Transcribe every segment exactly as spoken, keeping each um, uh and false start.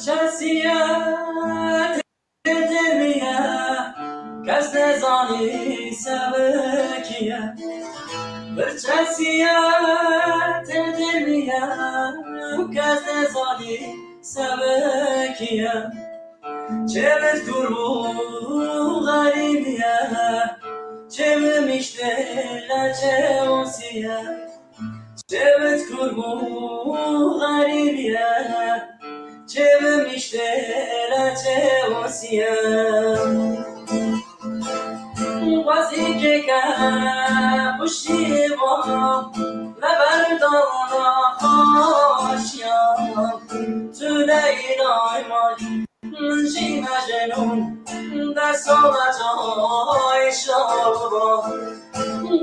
چەسیە دڵ دمیە، کەس نەزانی سەبەکیە. بڕ چەسیە دڵ دمیە، کەس نەزانی سەبەکیە. چێ بت کورمو غەریبیە، چێ بمیشتێ لە چێ ئۆسیە. چێ بت کورمو غەریبیە، چێ بمیشتێ لە چێ ئۆسیە. وەزیکێکە پشتیوان لە بەردەڵ نەخۆشیان، تو لەیلای مای من ژی مەجنون، دە ساڵە جای شەوە.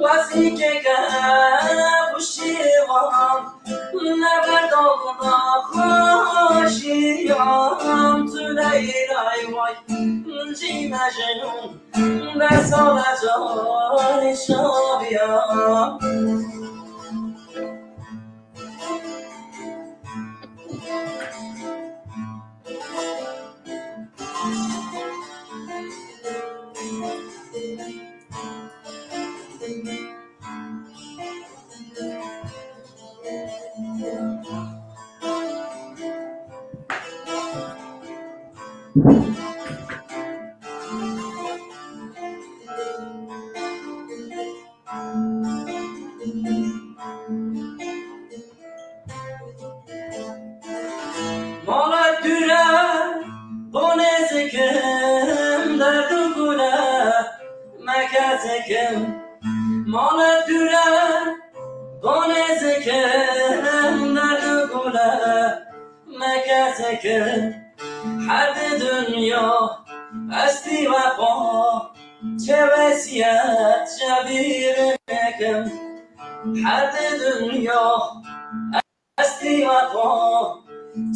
وەزیکێکە پشتیوان لە بەردەڵ نەخۆشیان، تو لەیلای وای من ژی مەجنون، دە ساڵە جای شەوە. ماڵە دورە بۆ نێزیکم، دەرد و گولە مەکە زیکم. ماڵە دورە بۆ نێزیکم، دەرد و گولە مەکە زیکم. هەر دنیا ئەستی وەپا، چێ وەسیەت جە بیرنێکم. هەر دنیا ئەستی وەپا،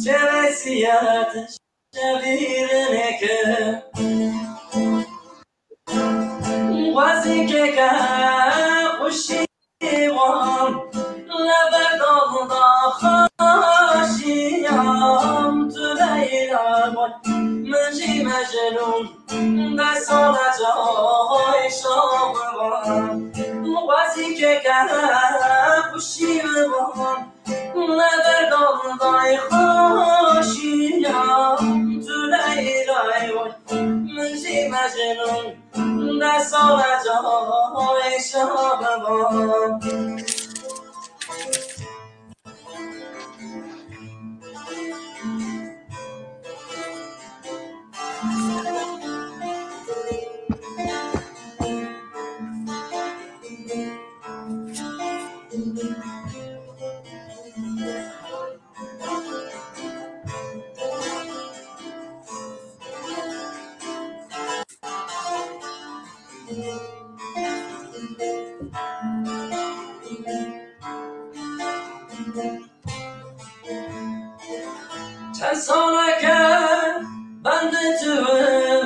چێ وەسیەت جە بیرنێکم. وەزیکێکە خوشی وام لە بەردەڵ نەخۆشیان، تو لەیلا بووی من ژی مەجنون، دە ساڵە جای شەوە. وەزیکێکە خوشی وام لە بەردەڵ نەخۆشیان، تو لەیلای وای من ژی مەجنون، دە ساڵە جای شەوە. چەن ساڵەکە بەندە توم،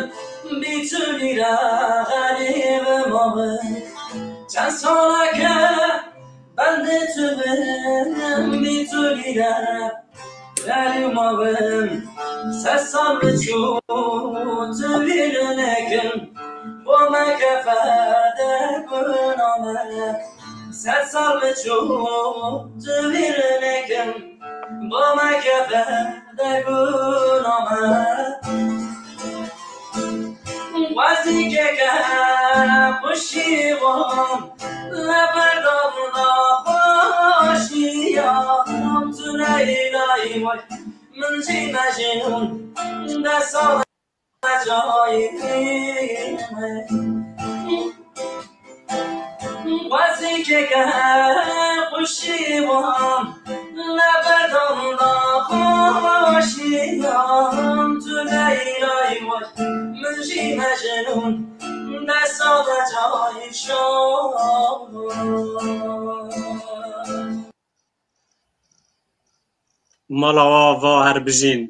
بی تو لیرە غەریب ماوم. چەن ساڵەکە بەندە توم، بی تو لیرە غەریب ماوم. سەد ساڵ بچوو تو ویر نەکەم، بۆ مەکە فەدە گوناما. سەد ساڵ بچوو تو ویر نەکەم، بۆ مەکە فەدە گوناما. وەزیکێکە خوشی وام لە بەردەڵ نەخۆشیان، تو لەیلای وای من ژی مەجنون، دە ساڵە جای وەزیکێکە خوشی وام لە بەردەڵ نەخۆشیان، تو لەیلای وای من ژی مەجنون، دە ساڵە جای شەوە. مەڵەوا وا هەر بژین.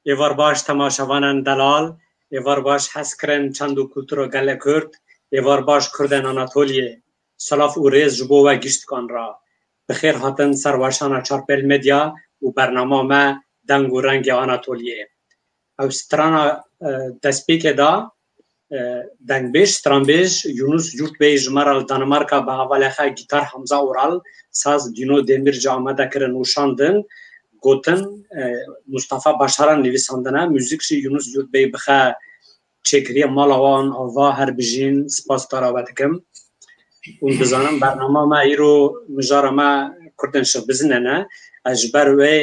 ئێوار باش تەماشەوانان دەڵال، ئێوار باش حەز کرن چەند و کولتورۆ گەلە کورد، ئێوار باش کوردن ئاناتۆلیە. سڵاو و رێز ژ بۆ وە گیشتکان را. بخێر هاتن سەر واشانە چارپێل مێدیا و بەرنامامە دەنگ و رەنگێ ئاناتۆلیە. ئەو سترانە دەسپێکێدا، دەنگبێژ سترانبێژ یونس یورت بەی ژمارە لە دانمارکا بە هەواڵێخە گیتار حەمزە ئورال، ساز دینۆ دێمیر جا ئامادە کرن و شاندن، گوتن مستەفا باشاران نویساندنە، موزیکشی یونس یورت بەی بخە چێکریە ماڵەوان ئاوا هەر بژین، سپاس تاراوە دکم. اون بزانم بەرنامە ما ئیرۆ مژارە ما کوردن شغ بزنەنە، ئەز ژبەر وێ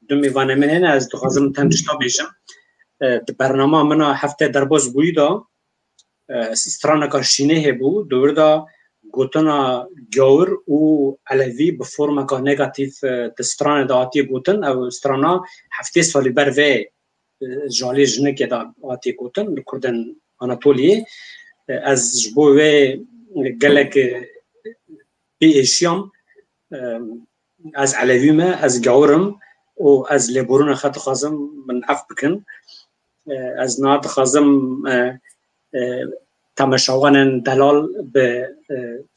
دو میوانە من هێنە، ئەز دخوازم تەن تشتا بێژم. د بەرنامە منا هەفتە دەرباز بوویدا، سترانەکە شینێ هەبوو دوردا گوتنا گەور و ئەلەوی بە فۆرمەکە نێگاتیڤ د سترانە داتی گوتن، ئەو سترانە هەفتێ سالی بەر ڤێ ژالی ژنێکێدا هاتی گوتن لە کوردن ئەناتۆلیە. ئەز ژ بۆ وێ گەلێک پێ ئێشیام. ئەز عەلەویمە، ئەز گەورم و ئەز لێبوورونە خە دخوازم من عەف بکن. ئەز نا دخوازم تەمەشاوانن دەلال بە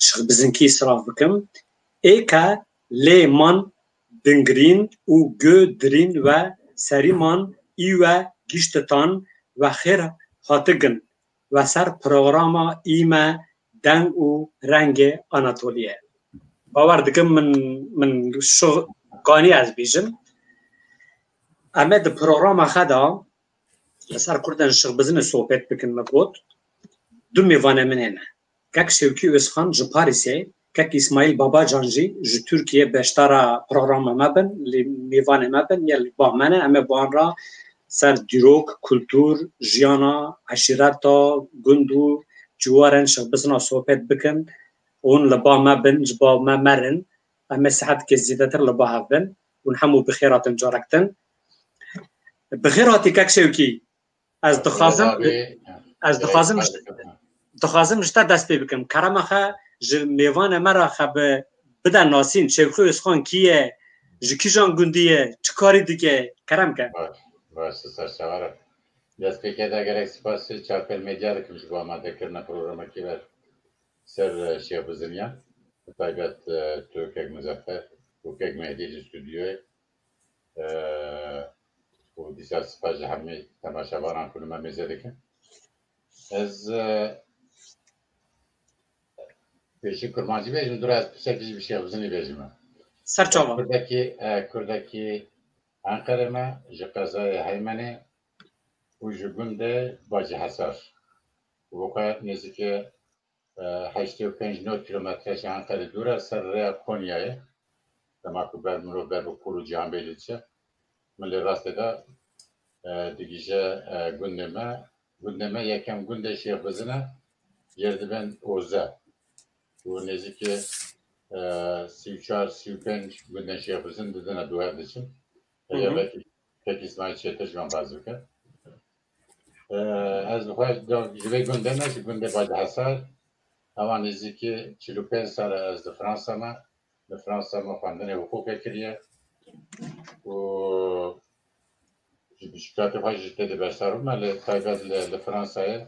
شخ بزنکی سراف بکم. ئێکە لێمان دنگرین و گۆ درین و سەریمان ئیوە گیشتتان و خێر هاتگن و سەر پرۆگراما ئیمە دەنگ و رەنگێ ئەناتۆلیە. باوەر دکم من، من شغ گانی ئەز بیژم. ئەمە د پرۆگراما خەدا لەسەر کوردن شغ بزنە سۆپێت بکن مەگۆت دو میوانە من هێنە. کەک شێوکی ئۆسخان ژ پاریسێ، کەک ئیسماعیل باباجان ژی ژ تورکیە بەشدارە پرۆگرامە مەبن، لی میوانێ مەبن، یە لی بامەنە، ئەمە بوان را سەر دیرۆک، کولتور، ژیانا، عەشیرەتا، گوند و جوارن شغ بزنا سۆپێت بکن، اون لە با مەبن، ژ با مە مەرن، ئەمە سەعەت کە زیدەتر لە با هەبن، اون هەموو بخێراتن جارەکتن. بخێراتی کەک شێوکی. ئەز دخوازم، ئەز دخوازم، دخوازم ژتە دەست پێ بکەم. کەرەمەخە ژ مێوانە مەرا خە ب-، بدە ناسین، شێوخی ئۆسخان کیە، ژ کیژان گوندیە، چ کاری دکێ، کەرەم کە. باش، باش، سەرچاوەرە. دەست پێکێدا گەرەک سپاس چاپێل مێدیا دکم ژ بۆ ئامادەکردنە پرۆگرامەکی بەر سەر شێخ بزنیان. تایبەت تۆ کەک مزەفەر و کەک مەهدی لە ستودیۆی و دیسا سپاس جە هەموی تەماشاوانان کونمە مێزە دکن. ئەز پێشی کورمانجی بێژم، دراز پرسێکیش بشێ بزنی بێژمە. سەرچاوە. کوردەکی، کوردەکی ئەنقەرەمە، ژ قەزای هەیمەنێ و ژ گوندێ باجی حەسار. وەکە نزیکێ هەشتێ و پەنج نۆ کیلۆمەترە ژ ئەنقەرە دورە، سەر رێ کۆنیایە. دەماکو بەر مرۆ بەر بە کوور و جیهان بێ دچە. من لێ راستێدا دگیژە گوندێمە، گوندێمە یەکەم گوندێ شێخ بزنە، یەردبەن ئۆزە و نێزیکێ سی و چار، سی و پەنج گوندێ شێخ بزن ددنە دوهر دچن. ئەگەر بەکی کەک ئیسماعیل چێتر ژوان باز بکە. ئەز بخوای جوێ گوندێمە، گوندێ باج حەسار، ئەوان نێزیکێ چل و پەنج سالە ئەز لە فرانسەمە، لە فرانسەمە خواندنێ حقوقێ کریە و شکاتی خوای ژ تێدە بەشدار بوومە لە تایبەت لە، لە فرانسایە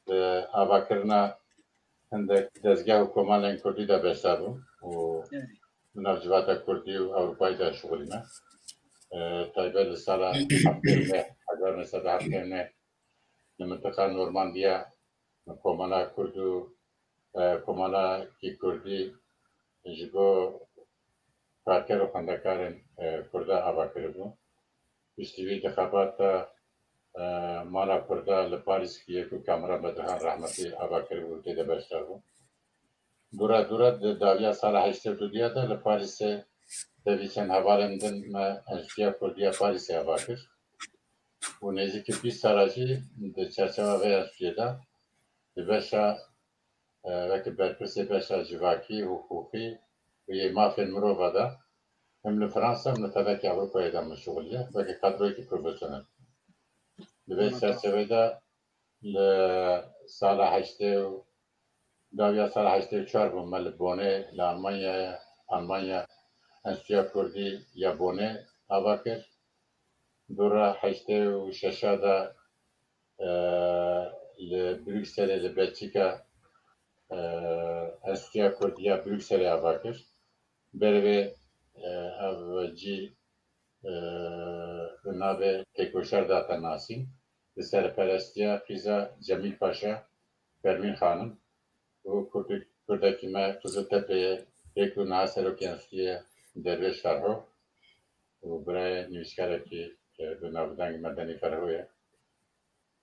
لە ئاواکردنە هەندێک دەزگا و کۆمەڵێن کوردی دا بەشدار بووم و مناو جڤاتە کوردی و ئەوروپای دا شغلیمە. تایبەت لە ساڵە هەفتێ و نێ، هەزار و نێ سەد و هەفتێ و نێ لە منتەقا نۆرماندیا کۆمەڵا کورد و کۆمەڵا کی کوردی ژ بۆ کارکەر و خوەندەکارن کوردا ئاوا کردبوو. پشتیوی دخاباتە ماڵا کوردا لە پاریس کی یەکو کامران بەدرهان رەحمەتی ئاوا کردبوو، تێدە بەشدار بوو. دورا دورا داویا ساڵە هەشتێ و دو دیادا لە پاریسێ دەوی چەند هەواڵێن دن مە ئەنستیا کوردیا پاریسێ ئاوا کرد و نێزیکی بیست ساڵا ژی دە چەرچەوە ڤەی ئەنستیەدا دە بەشە وەک بەرپرسێ بەشە جڤاکی، حقوقی و یەی مافێن مرۆڤەدا، هم لە فرانسە، هم لە تەبەکی ئەوروپایەدا مشغولیە، وەک کادرۆیکی پرۆفسیۆنەل. لە ڤەی چەرچەوەیدا لە ساڵە هەشتێ و داویا ساڵە هەشتێ و چوار بوومە لە بۆنێ لە ئەڵمانیایە، ئەڵمانیا ئەنستیا کوردی یا بۆنێ ئاوا کرد. دورا هەشتێ و شەشادا لە بروکسێلێ لە بەلجیکا ئەنستیا کوردیا بروکسێلێ ئاوا کرد. بەرەێ ئەڤ جی ناوێ تێکۆشەر داتە ناسین، لە سەرپەرەستیە قیزە جەمیل پاشا، فەرمین خانم، و کوردک-، کوردەکی مە قزل تەپێ، پێک و نها سەرۆک یەنسیە دەروێش فەرهۆ، و برای نویسکارەکی، ئە، بە ناودەنگ مەدەنی فەرهۆیە.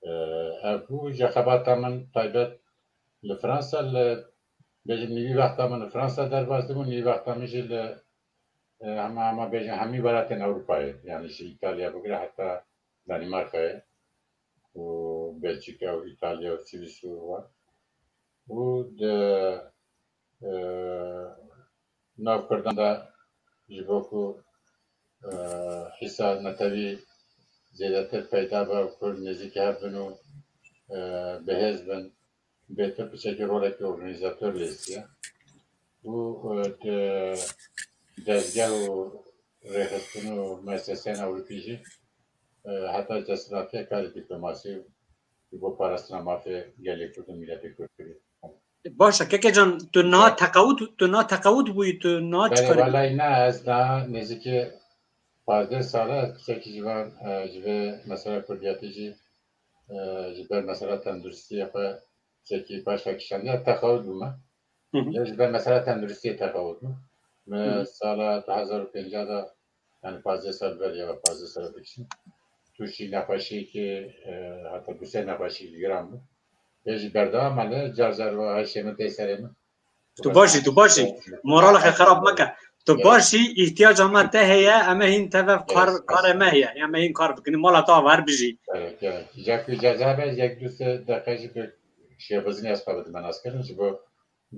ئە، ئە بوو جە خەباتا من تایبەت لە فرانسا، لە، بێژم نیوی وەختا من لە فرانسا دەرباز بوو، نیوی وەختا من ژی لە، ئە، هەمە، هەمە بێژم هەمی وەلاتێن ئەوروپایە، یعنی ژی ئیتالیا بگرە هەتا دانیمارکایە و بەلجیکا و ئیتالیا و سویس و وە. و دە، ئە، ناو کوردان دا ژ بۆ کو، ئە، حیسا نەتەوی زێدەتر پەیدا بە و کورد نزیک هەبن و، ئە، بەهێز بن، بێتر پچەکی ڕۆلێکی ئۆرگانیزاتۆر لێسیە. و، ئە، دە-، دەزگا و ڕێخستن و مەسەسەن ئەوروپی ژی، ئە، هەتا جەسراتیە کاری دیپلۆماسی و بۆ پاراستنا مافێ گەلێ کورد و میلەتێ کورد کرێ. باشە، کەکە جان، تو نها تەقەوت، تو نها تەقەوت بووی، تو نها چ بەێ، کاری بووی؟ وەلای نا، ئەز نا نێزیکێ پازدە ساڵە ئەز پچەکی ژیوان، ئە، ژ بێ مەسەلە کوردیاتی ژی، ئە، ژ بەر مەسەلە تەندروستی خۆ پچەکی پاشا کشانیا تەقەوت بوومە. هه. لە ژ بەر مەسەلە تەندروستی تەقەوت بوو. مە هه. ساڵە دو هەزار و پەنجا دا، یعنی پازدە ساڵ بەر یا پازدە ساڵ بکشم. تووشی نەخوەشیەکی، ئە، هەتا دو سێ نەخوەشی گران بوو. ئێژی بەردەوام ئەلێ، جار جار وە هەر شێمە تەی سەرێ من. تو باشی، تو باشی. مۆراڵەخە خراپ مەکە. تو باشی، ئیحتیاج ئەمە تە هەیە، ئەمە هین تەڤە کار، کار ئەمە هەیە، ئەمە هین کار بکنی، ماڵا تا وەر بژی. جاکی جازا بە، یەک دو سێ دەقەیژی بە شێخ بزنی ئەس خوا بە دمەناس کردن، ژ بۆ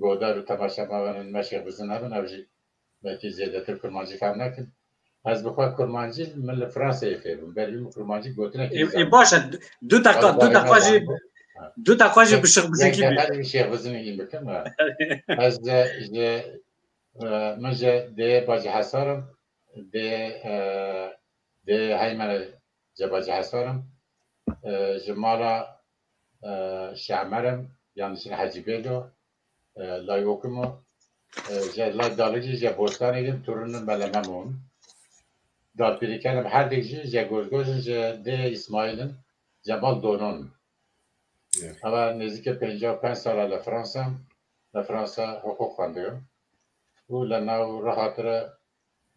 گۆدار و تەماشا ماوانن مە شێخ بزن هەبن، ئەوژی بەکی زێدەتر کورمانجی فام نەکرد. ئەز بخوا کورمانجی من لە فرانسەی فێ بووم. بەر بیم کورمانجی گۆتنە ئێ، ئێ، باشە، دو دەقە، دو دەقە ژی، دو دەقە ژی بە شێخ بزنکی بی. شێخ بزنی بیم بکەم. ئەز، ئە، ژێ، ئە، من ژێ دێ باجی حەسارم، دێ، ئە، دێ هەیمەنە جە باجی حەسارم، ئە، ژە ماڵا، ئە، شەمەرم، یان ژن حەجی بێلۆ، ئە، لای وەکمۆ، ئە، ژە لای داڵگی ژە بۆستانێگم تورنم بەلەمەمون. داڵپیریکەنم هەردێک ژی ژە گۆزگۆزن ژە دێ ئیسماعیلن، ژە ماڵ دۆنۆن. ئەوە نزیکە پەنجا و پەنج ساڵە لە فرانسەم، لە فرانسە حقوق خوەندگم. و لە ناو ڕەهاترە،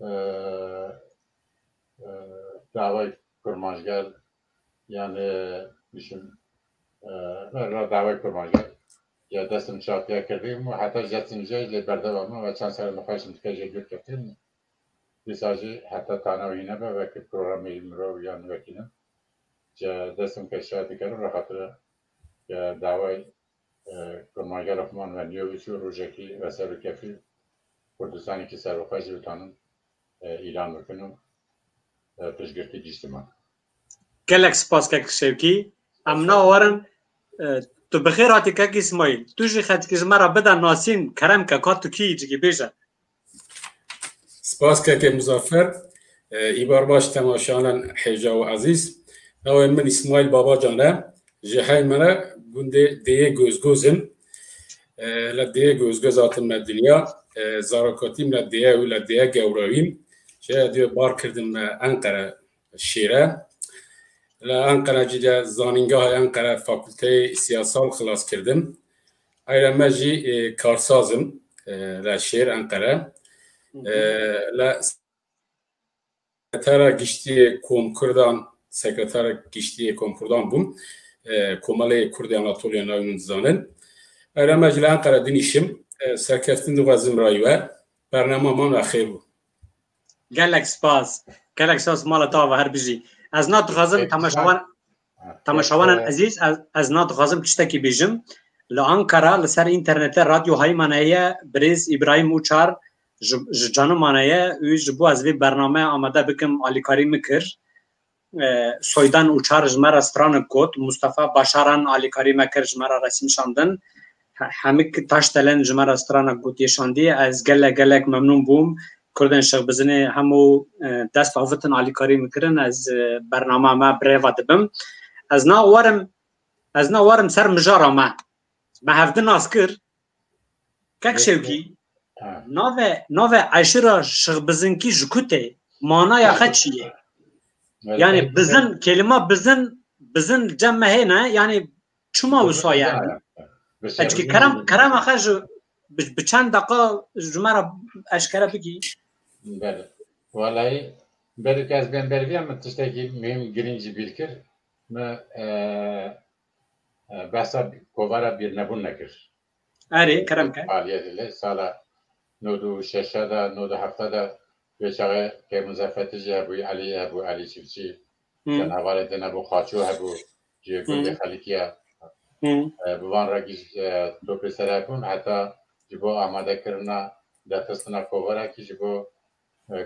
ئە، ئە، داوای کورمانجگەل، یان، ئە، بشم، ئە، را داوای کورمانجگەل. یا دەستم چاپیا کردیم و هەتا جەتم جای لێ بەردەوامە و چەند سەر مخاشم تکە جێ دوور کردیم. دیساژی هەتا تانەوە هینە بە وەک پرۆگرامی مرۆ یان وەکینە. جە دەستم کە شایەتی کردم ڕەهاترە کە داوای، ئە، کورمانجگەل خمان و نیۆ بچو ڕوژەکی وەسەر و کەفی کوردستانی کی سەربەخوەشی بتانن، ئە، ئیلان بکن و، ئە، پشتگرتی گیشتمان. گەلەک سپاس کەک شێوکی. ئەم ناوەرن، ئە، تو بخێر هاتی کەک ئیسماعیل. تو ژی خەتکی ژمارە بدە ناسین، کەرەم کە کا تو کی جگی بێژە. سپاس کەکێ مزافەر. ئە، ئیبار باش تەماشانن حێژا و عەزیز. ناوێ من ئیسماعیل باباجانە. ژە هەیمەنە گوندێ دێیێ گۆزگۆزم. ئە، لە دێیێ گۆزگۆز هاتمە دنیا. ئە، زاراکاتیم لە دێیە و لە دێیە گەوراویم. ژە دوێ بار کردم ئەنقەرە شێرە. لە ئەنقەرە جی لە زانینگاه ئەنقەرە فاکولتەی سیاسال خلاس کردم. ئەیرە مە ژی، ئێ، کارسازم، ئێ، لە شێر ئەنقەرە. ئێ، لە سکرتەرە گشتی کۆم کوردان، سکرتەرە گشتی کۆم کوردان بووم. ئێ، کۆمەڵەی کوردی ئەناتۆلیا ناوی من زانن. ئەیرە مە ژی لە ئەنقەرە دنیشم، ئێ، سەرکەفتن دوغەزم رایوە. بەرنامەمان ئەخێر بوو. گەلەک سپاس. گەلەک سپاس، ماڵە تاوە هەر بژی. ئەز ناتخوازم تەماشاوان، تەماشاوانان ئەزیز، ئەز، ئەز ناتخوازم تشتەکی بیژم. لە ئەنقەرە لەسەر ئینتەرنێتە رادیۆ هایمانەیە، برێز ئیبراهیم ئوچار ژ، ژ جانمانەیە، ئوی ژ بوو ئەز وی بەرنامە ئامادە بکم، ئالیکاری مکر. ئێ، سۆیدان ئوچار ژمارە سترانە گۆت، موستەفا باشاران ئالیکاری مەکر ژمارە رەسیم شاندن، هە، هەمیک تاش تەلەن ژمارە سترانە گۆت یێ شاندی. ئەز گەلە گەلەک مەمنون بووم. کوردن شێخ بزنێ هەموو، ئێ، دەست ئافتن ئالیکاری مکرن. ئەز، ئێ، بەرنامە مە برێوا دبم. ئەز ناوەرم، ئەز ناوەرم سەر مژارا مە. مە هەفدە ناس کر. کەک شێوکی، ناوێ، ناوێ عەشیرە شێخ بزنکی ژ کوتێ، مانایا خە چییە؟ یانی بزن، کلمە بزن، بزن جەمە هێنە، یانی چما وسا یانی؟ ئەچکی کەرەم، کەرەم ئەخە ژ، ب چەن دەقە ژمارە ئەشکەرە بکی؟ بەێ، وەڵای، بەێ کە ئەز بێم بەر بیام، من تشتێکی مهم گرنگی بیر کرد، من بەسە کۆڤارە بیر نەبوون نەکرد. ئەرێ، کەرەم کە. فعالیەت لە ساڵە نۆد و شەشەدا، نۆد و هەفتەدا، وێ چاغێ کەی مزەفەتی جی هەبووی، عەلی هەبوو، عەلی چیفچی، جەناوارێ دێ نەبوو، خاچۆ هەبوو، جێ گوندێ خەلیکیە. بوان ڕەگیش تۆ پێسەرا بوون، هەتا جی بۆ ئامادەکردنا دەرخستنا کۆڤەراکی جی بۆ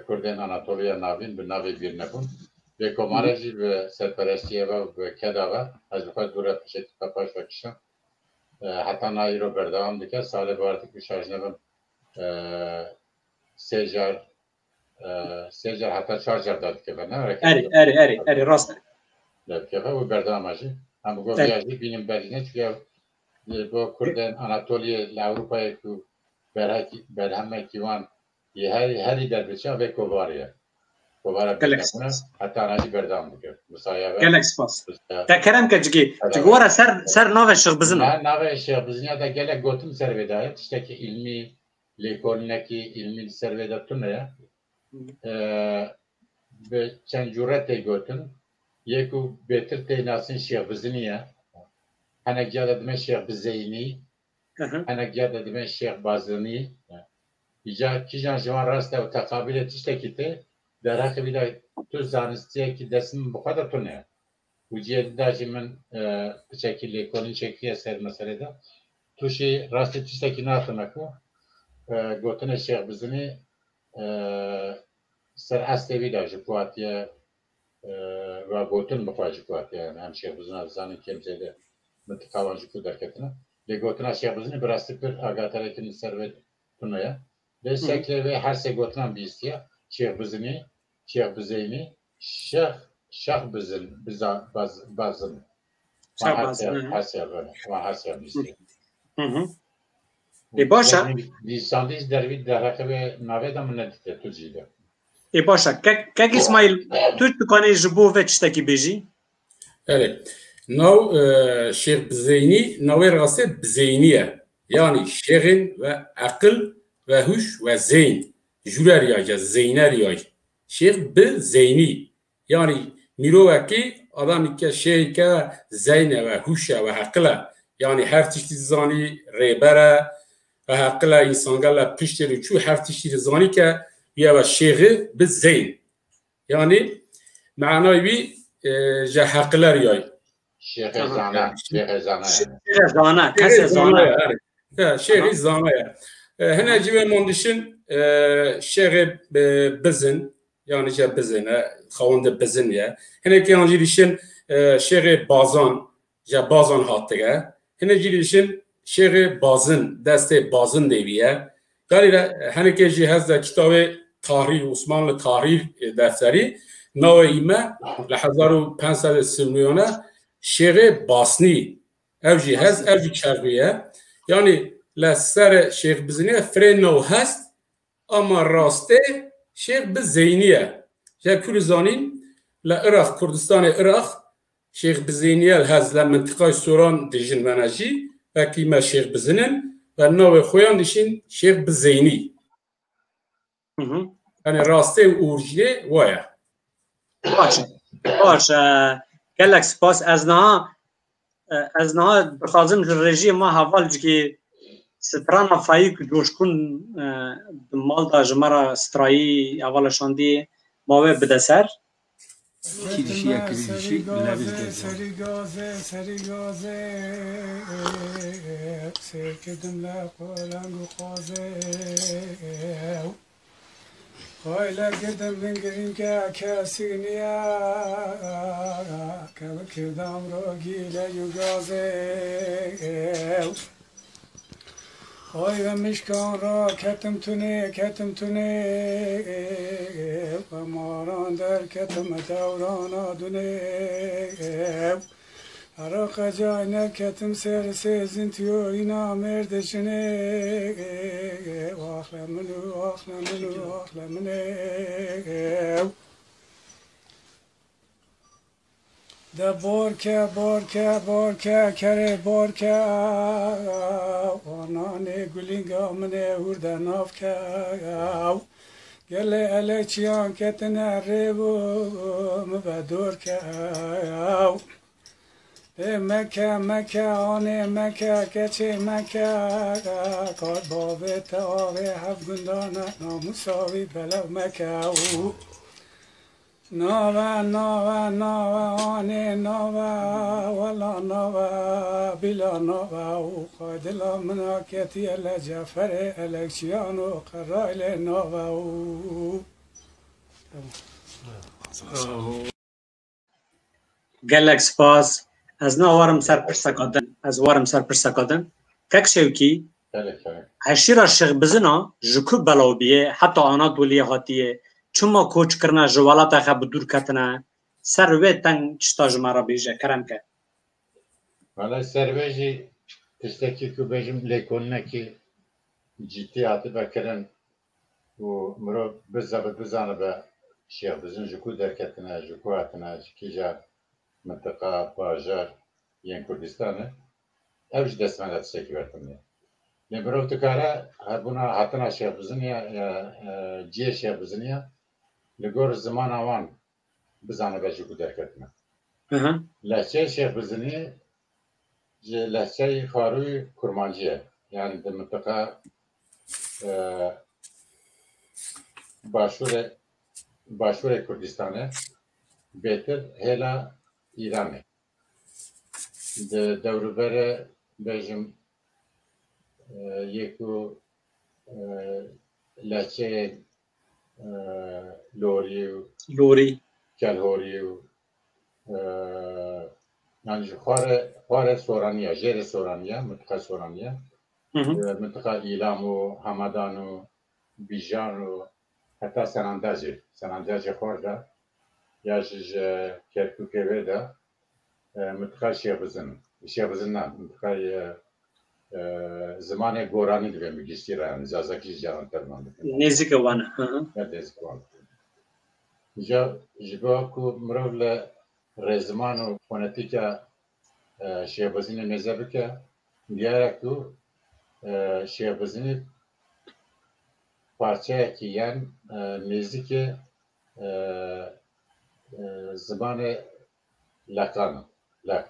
کوردێن ئەناتۆڵیا ناڤین، بە ناوێ بیر نەبوون. بێ کۆمارە جی بە سەرپەرەستی ئەوە بە کەداوە، ئەز بخواد دوورە پشێت پەپاش وەکیشم. هەتا نایرۆ بەردەوام دکە، ساڵێ بارتێکی شاش نەبم، سێ جار، سێ جار هەتا چوار جار دا دکە بە نەوەکە. ئەرێ، ئەرێ، ئەرێ، ئەرێ، ڕاستە. دا دکە بە و بەردەوام ئەژی. ئەم بگۆ بیاژی بینیم بەرینە چویا بۆ کوردێن ئەناتۆلیە لە ئەوروپایەک و بەرهەکی، بەرهەمێکی وان یە هەری، هەری دەربچە بێ کۆڤاریە. کۆڤارە گەلێک بێ نەبوونە، سپاس. هەتا ناژی بەردەوام بکرد. مسایە بە. گەلێک سپاس. تا کەرەم کە جگی، جگوەرە سەر، سەر ناوێ شێخ بزنە. ناوێ شێخ بزنیە دا گەلێک گۆتم سەر وێدایە، تشتێکی ئیلمی، لێکۆلینەکی ئیلمی سەر وێدە تونەیە. بە چەند جوورە تێ گۆتن، یەک و بێتر تێ ناسین شێخ بزنیە، هەنێک جا دەدمێ شێخ بزەینی، هەنێک جا دەدمێ شێخ بازنی. ئیجا کیژان ژوان ڕاستە و تەقابلێ تشتێکی تێ، دەرەقی بیدا تو زانستیەکی دەسم بخوادە تونێ. و جیە داژی من پچەکی لێکۆلین چێکریە سەر مەسەلێدا، تووشی ڕاستی تشتێکی ناتونەکو، گۆتنە شێخ بزنی، سەر ئاستێ بیدا ژ کواتیە، و گۆتن بخوا ژ کواتیە، یانی ئەم شێخ بزنە بزانن کێم زێدە من تقاوان ژ کو دەرکەتنە. لێ گۆتنا شێخ بزنی بەراستی پر ئاگاتەرێکن سەر بێت تونەیە. لێ سەکرێ بێ هەر سێ گۆتنان بیستیە، شێخ بزنی، شێخ بزەینی، شێخ، شێخ بزن، بزا-، بز-، بازن. شێخ بازن، هەر سێ، هە. هەر سێ بەێ، وە هەر سێ بیستیە. ئێ باشە. لیساندیش دەروی دەرەقە بێ ناوێدا من نەدیتێ تو جیدە. ئێ باشە، کەک، کەک ئیسماعیل، تو توکانی ژ بۆ ڤێ چشتەکی بێژی؟ ئەرێ. ناو، ئێ، شێخ بزەینی، ناوێ ڕاستێ بزەینیە. یانی شێخێن وە عەقل، وە هوش، وە زەین. ژورە ریاجە، زەینە ریاج. شێخ بزەینی. یانی میرۆوەکی ئادامی کە شێخ کە زەینە وە هوشە وە عەقلە. یانی هەر تشتی زانی ڕێبەرە وە عەقلە ئینسانگە لە پشتێ رو چوو هەر تشتی زانی کە ویە وە شێخ بزەین. یانی مەعنای وی، ئێ، ژە عەقلە ریای. شێخێ زانا، شێخێ زانا یانی. شێخێ زانا، کەسێ زانا. ئەرێ. یا، شێخی زانایە. ئێ، هەنە جیوێ ماندیشن، ئێ، شێخێ ب-، بزن، یانی جا بزن، ئێ، خاوەندە بزن یە. هەنێکی یان جی دیشن، ئێ، شێخێ بازان، جا بازان هاتگە. هەنێکی دیشن شێخێ بازن، دەستێ بازن دەیویە. گالی لە هەنێکی جی هەز لە کیتاوێ تاهریر، عوسمانلی تاهریر، ئێ، دەفتەری، ناوێ ئیمە لە هەزار و پەنج سەد و سی و نۆیانە شێخێ باسنی، ئەو جی هەز، ئەو جی چەرخیە. یانی لە سەر شێخ بزنیە فرێ نەو هەست، ئەما ڕاستێ شێخ بزەینیە. جا کول زانین لە عراق، کوردستان عراق، شێخ بزەینیە هەز لە منتقای سۆران دیژن مەنەجی، وەکیمە شێخ بزنن، و ناوێ خویان دیشین شێخ بزەینی. یانی ڕاستێ و ئورجینێ وایە. باشە، باشە. گەلەک سپاس. ئەز نها، ئەز نها بخوازم ژ ڕێژی ما هەواڵ جگی سترانا فایق جۆشکون، ئێ، ماڵدا ژمارە سترایی هەواڵە شاندی ماوێ بدە سەر. کی دیشی یەک کی دیشی لەویز گەزە. سەری گازێ، سەری گازێ، سێر کردم لە قۆلەنگ و قازێ. خۆی لە گردم من گرنگە کەسی نییە، کە بکردم ڕۆگی لە یوگازێ. خۆی بە مشکان ڕا کەتم تونێ، کەتم تونێ، بە ماران دەرکەتم دەورانا دونێ. عراق جای نەکەتم سێر سێزین تیۆری نامێردە ژنێ. واخ لە من و واخ لە من و واخ لە منێ. دە بۆرکە، بۆرکە، بۆرکە، کەرێ بۆرکە، ئەو ئانانێ گولینگا منێ وردە ناوکە، ئەو گەلێ ئەلەکچیان کەتنە رێ بوو، مبە دۆرکە، ئەو ئێ مەکە، مەکە، ئانێ مەکە، کەچێ مەکە، کار باێتە ئاێ هەف گوندانە، ناموساوی بەلەو مەکە و ناوە، ناوە، ناوە، ئانێ ناوە، وەڵا ناوە، بیلا ناوە و قادلا منا کەتیە لە جەفەرێ ئەلەکچیان و قەرایلێ ناوە و گەلەک سپاس. ئەز ناوەڕم سەر پرسەکەدن، ئەز وەڕم سەر پرسەکەدن. کەک شێوکی، ئەشیرە شێخ بزنە ژ کو بەڵاو بیێ، حەتا ئانادولیە هاتیێ، چما کۆچ کردنە، ژ وەڵاتەخە بدوور کەتنە، سەر وێ تەنگ چشتا ژمارە بیژە، کەرەم کە. وەڵای سەر وێ ژی تشتەکی کو بێژم لێکۆلنەکی جیتی هاتبە کرن و مرۆڤ بزەبت بزانە بە شێخ بزن ژ کو دەرکەتنە، ژ کو هاتنە، ژ کیژە منتقا، باژەر، یەن کوردستانە، ئەوش دەسمەنە تشتەکی وەرتنە. لێ مرۆڤ دکارە هەبوونا هاتنە شێخ بزنیە، یا، یا، جیە شێخ بزنیە، لە گۆر زمان ئەوان بزانە بە ژ کو دەرکەتنە. لەهجەی شێخ بزنی ژ لەهجەی خواروی کورمانجیە، یان د منتقا، ئە، باشوورێ، باشوورێ کوردستانێ، بێتر هێلا ئیرانێ. د دەوروبەرێ بێژم، ئە، یەکو، ئە، لەهجەیێ، ئە، لۆری و لۆری. کەلهۆری و، ئە، یانی خوارێ، خوارێ سۆرانیە، ژێرێ سۆرانیە، منتقا سۆرانیە. ئە، منتقا ئیلام و هەمەدان و بیژان و هەتا سەنانداجێ، سەنانداجێ خوەردە، یا ژ، ژ کەرکووکێ وێدە، ئە، منتقای شێخ بزن، شێخ بزن نا، منتقای، ئە، ئە، زمانێ گۆرانی دبێ، گشتی رایان، زازاکی جاران تەرمان دکن. نێزیکە وانە، هە، هە. نێزیکە وانە. جا ژ بۆ کو مرۆڤ لە رێزمان و فۆنەتیکە، ئە، شێخ بزنی نێزە بکە، دیارە کو، ئە، شێخ بزنی پارچەیەکی یان، ئە، نێزیکێ، ئە، ئە، زمانێ لەقان، لەق.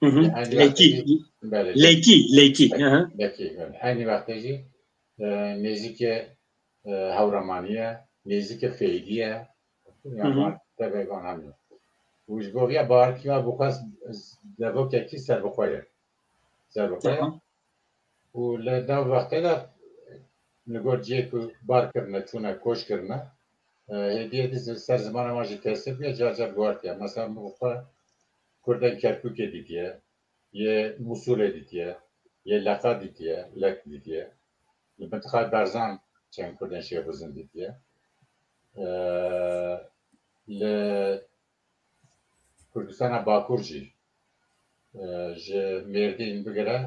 ئەینی لەکی، وەختەژی، بەێ، لەکی، لەکی، ئە، ئە. لەکی، بەێ. ئەینی وەختەژی، ئە، نێزیکێ، ئە، هەورەمانیە، نێزیکێ فەیلیە، یان تەبەێ گان هەمیە. وش بۆ ویە باوەر کیما بوخواست دەڤۆکێکی سەربەخوەیە. سەربەخوەیە. و لە ناو وەختەدا لە گۆر جیێ کو بار کردنە، چوونە کۆچ کردنە، ئە، هێدی هێدی ز-، سەر زمانە ماژی تێسر بیە، جار جار گواردیە. مەسەلەن بخوا کوردەن کەرکووکێ دیتیە، یە موسولێ دیتیە، یە لەقا دیتیە، لەک دیتیە. لە منتقای بەرزان چەن کوردەن شێخ بزن دیتیە. ئە، لە کوردستانە باکوور ژی، ئە، ژە مێردین بگرە،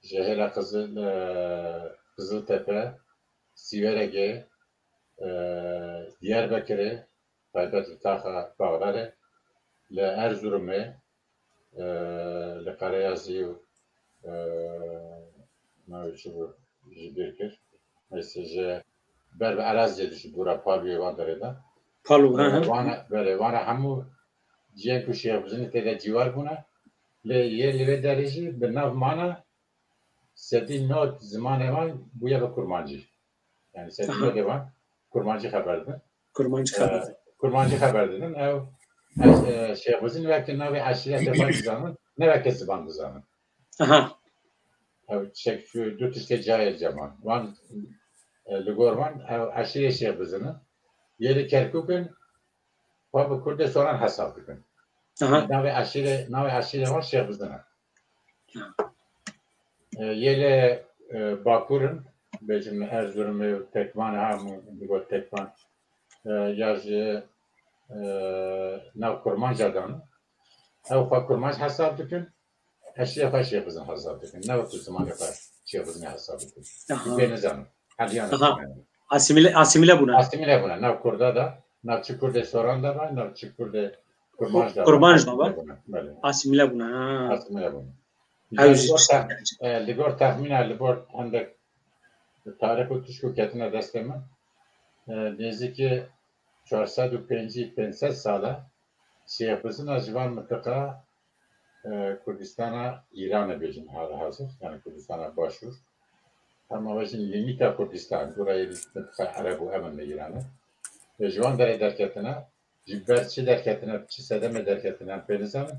ژە هێلە قزل، ئە، قزل تەپە، سیوەرەگێ، ئە، دیار بەکرێ، تایبەت لە تاخە باغدارێ، لە ئەرزورومێ، ئە، لە قەرەیازی و، ئە، ناوی چ بوو؟ ژی بیر کرد. ئێسە ژە بەر بە ئەراز زێدش بوورە پاڵوی وان دەرێدا. پاڵو، ئە، هە، هە. وانە، بەێ، وانە هەموو جیێن کو شێخ بزنی تێدا جیوار بوونە، لێ یە لەێ دەریژی بە ناو مانە سەدی نۆ زمانێ وان بویە بە کورمانجی. یانی سەدی نۆ دێ وان کورمانجی خەبەر دن. کورمانجی ئە، خەبەر دن. کورمانجی خەبەر دن. ئەو، ئە، شێخ بزن وەکە ناوی عەشیرەتێ وان بزانن، نە وەکە زبان بزانن. ئەها. ئەو چەک دو تشتێ جایە جەمان. وان، ئە، لە گۆر وان، ئەو عەشیرە شێخ بزنن. یەێ کەرکووکن، و بە کوردێ سۆران حەساب بکن. ئەها. ناوی عەشیرە، ناوی عەشیرە وان شێخ بزنە. ئە، یەێ، ئە، باکوورن، بێژن ئەرزورمێ و تەکمان، هەموو بگۆت تەکمان. ئە، یا ژ، ئە، ناو کورمانجا دان. ئەو خوا کورمانج حەساب دکن، ئەشیرە خوا شێخ بزن حەساب دکن. نەوەک زمانێ خوا شێخ بزن حەساب دکن. ئەها. بێ نزانم. هەلیان ئەها. ئاسیمیلە، ئاسیمیلە بوونە. ئاسیمیلە بوونە. ناو کوردادا، ناو چ کوردێ سۆراندا با، ناو چ کوردێ قوربانج دابا، قوربانج دابا. بەلێ. ئاسیمیلە بوونە، ها. ئاسیمیلە بوونە. ئەوجی لەگۆر تەخ-، ئە، لەگۆر تەخمینە، لەگۆر هەندێک تاریخ و تشک و کەتنە دەستێ من. ئە، نێزیکی چوار سەد و پەنجی، پەنج سەد ساڵە شێخ بزنە ژوان منتقە، ئە، کوردستانە ئیرانە بێژن حاڵ حاضر، یعنی کوردستانە باشوور. ئەمە وەژن لیمیتا کوردستان، گوڕە منتقە عەرەب و ئەمن لە ئیرانە. لە ژوان دەرێ دەرکەتنە، جی بەر چی دەرکەتنە، چی سەدەمێ دەرکەتنە، پێ نزانم.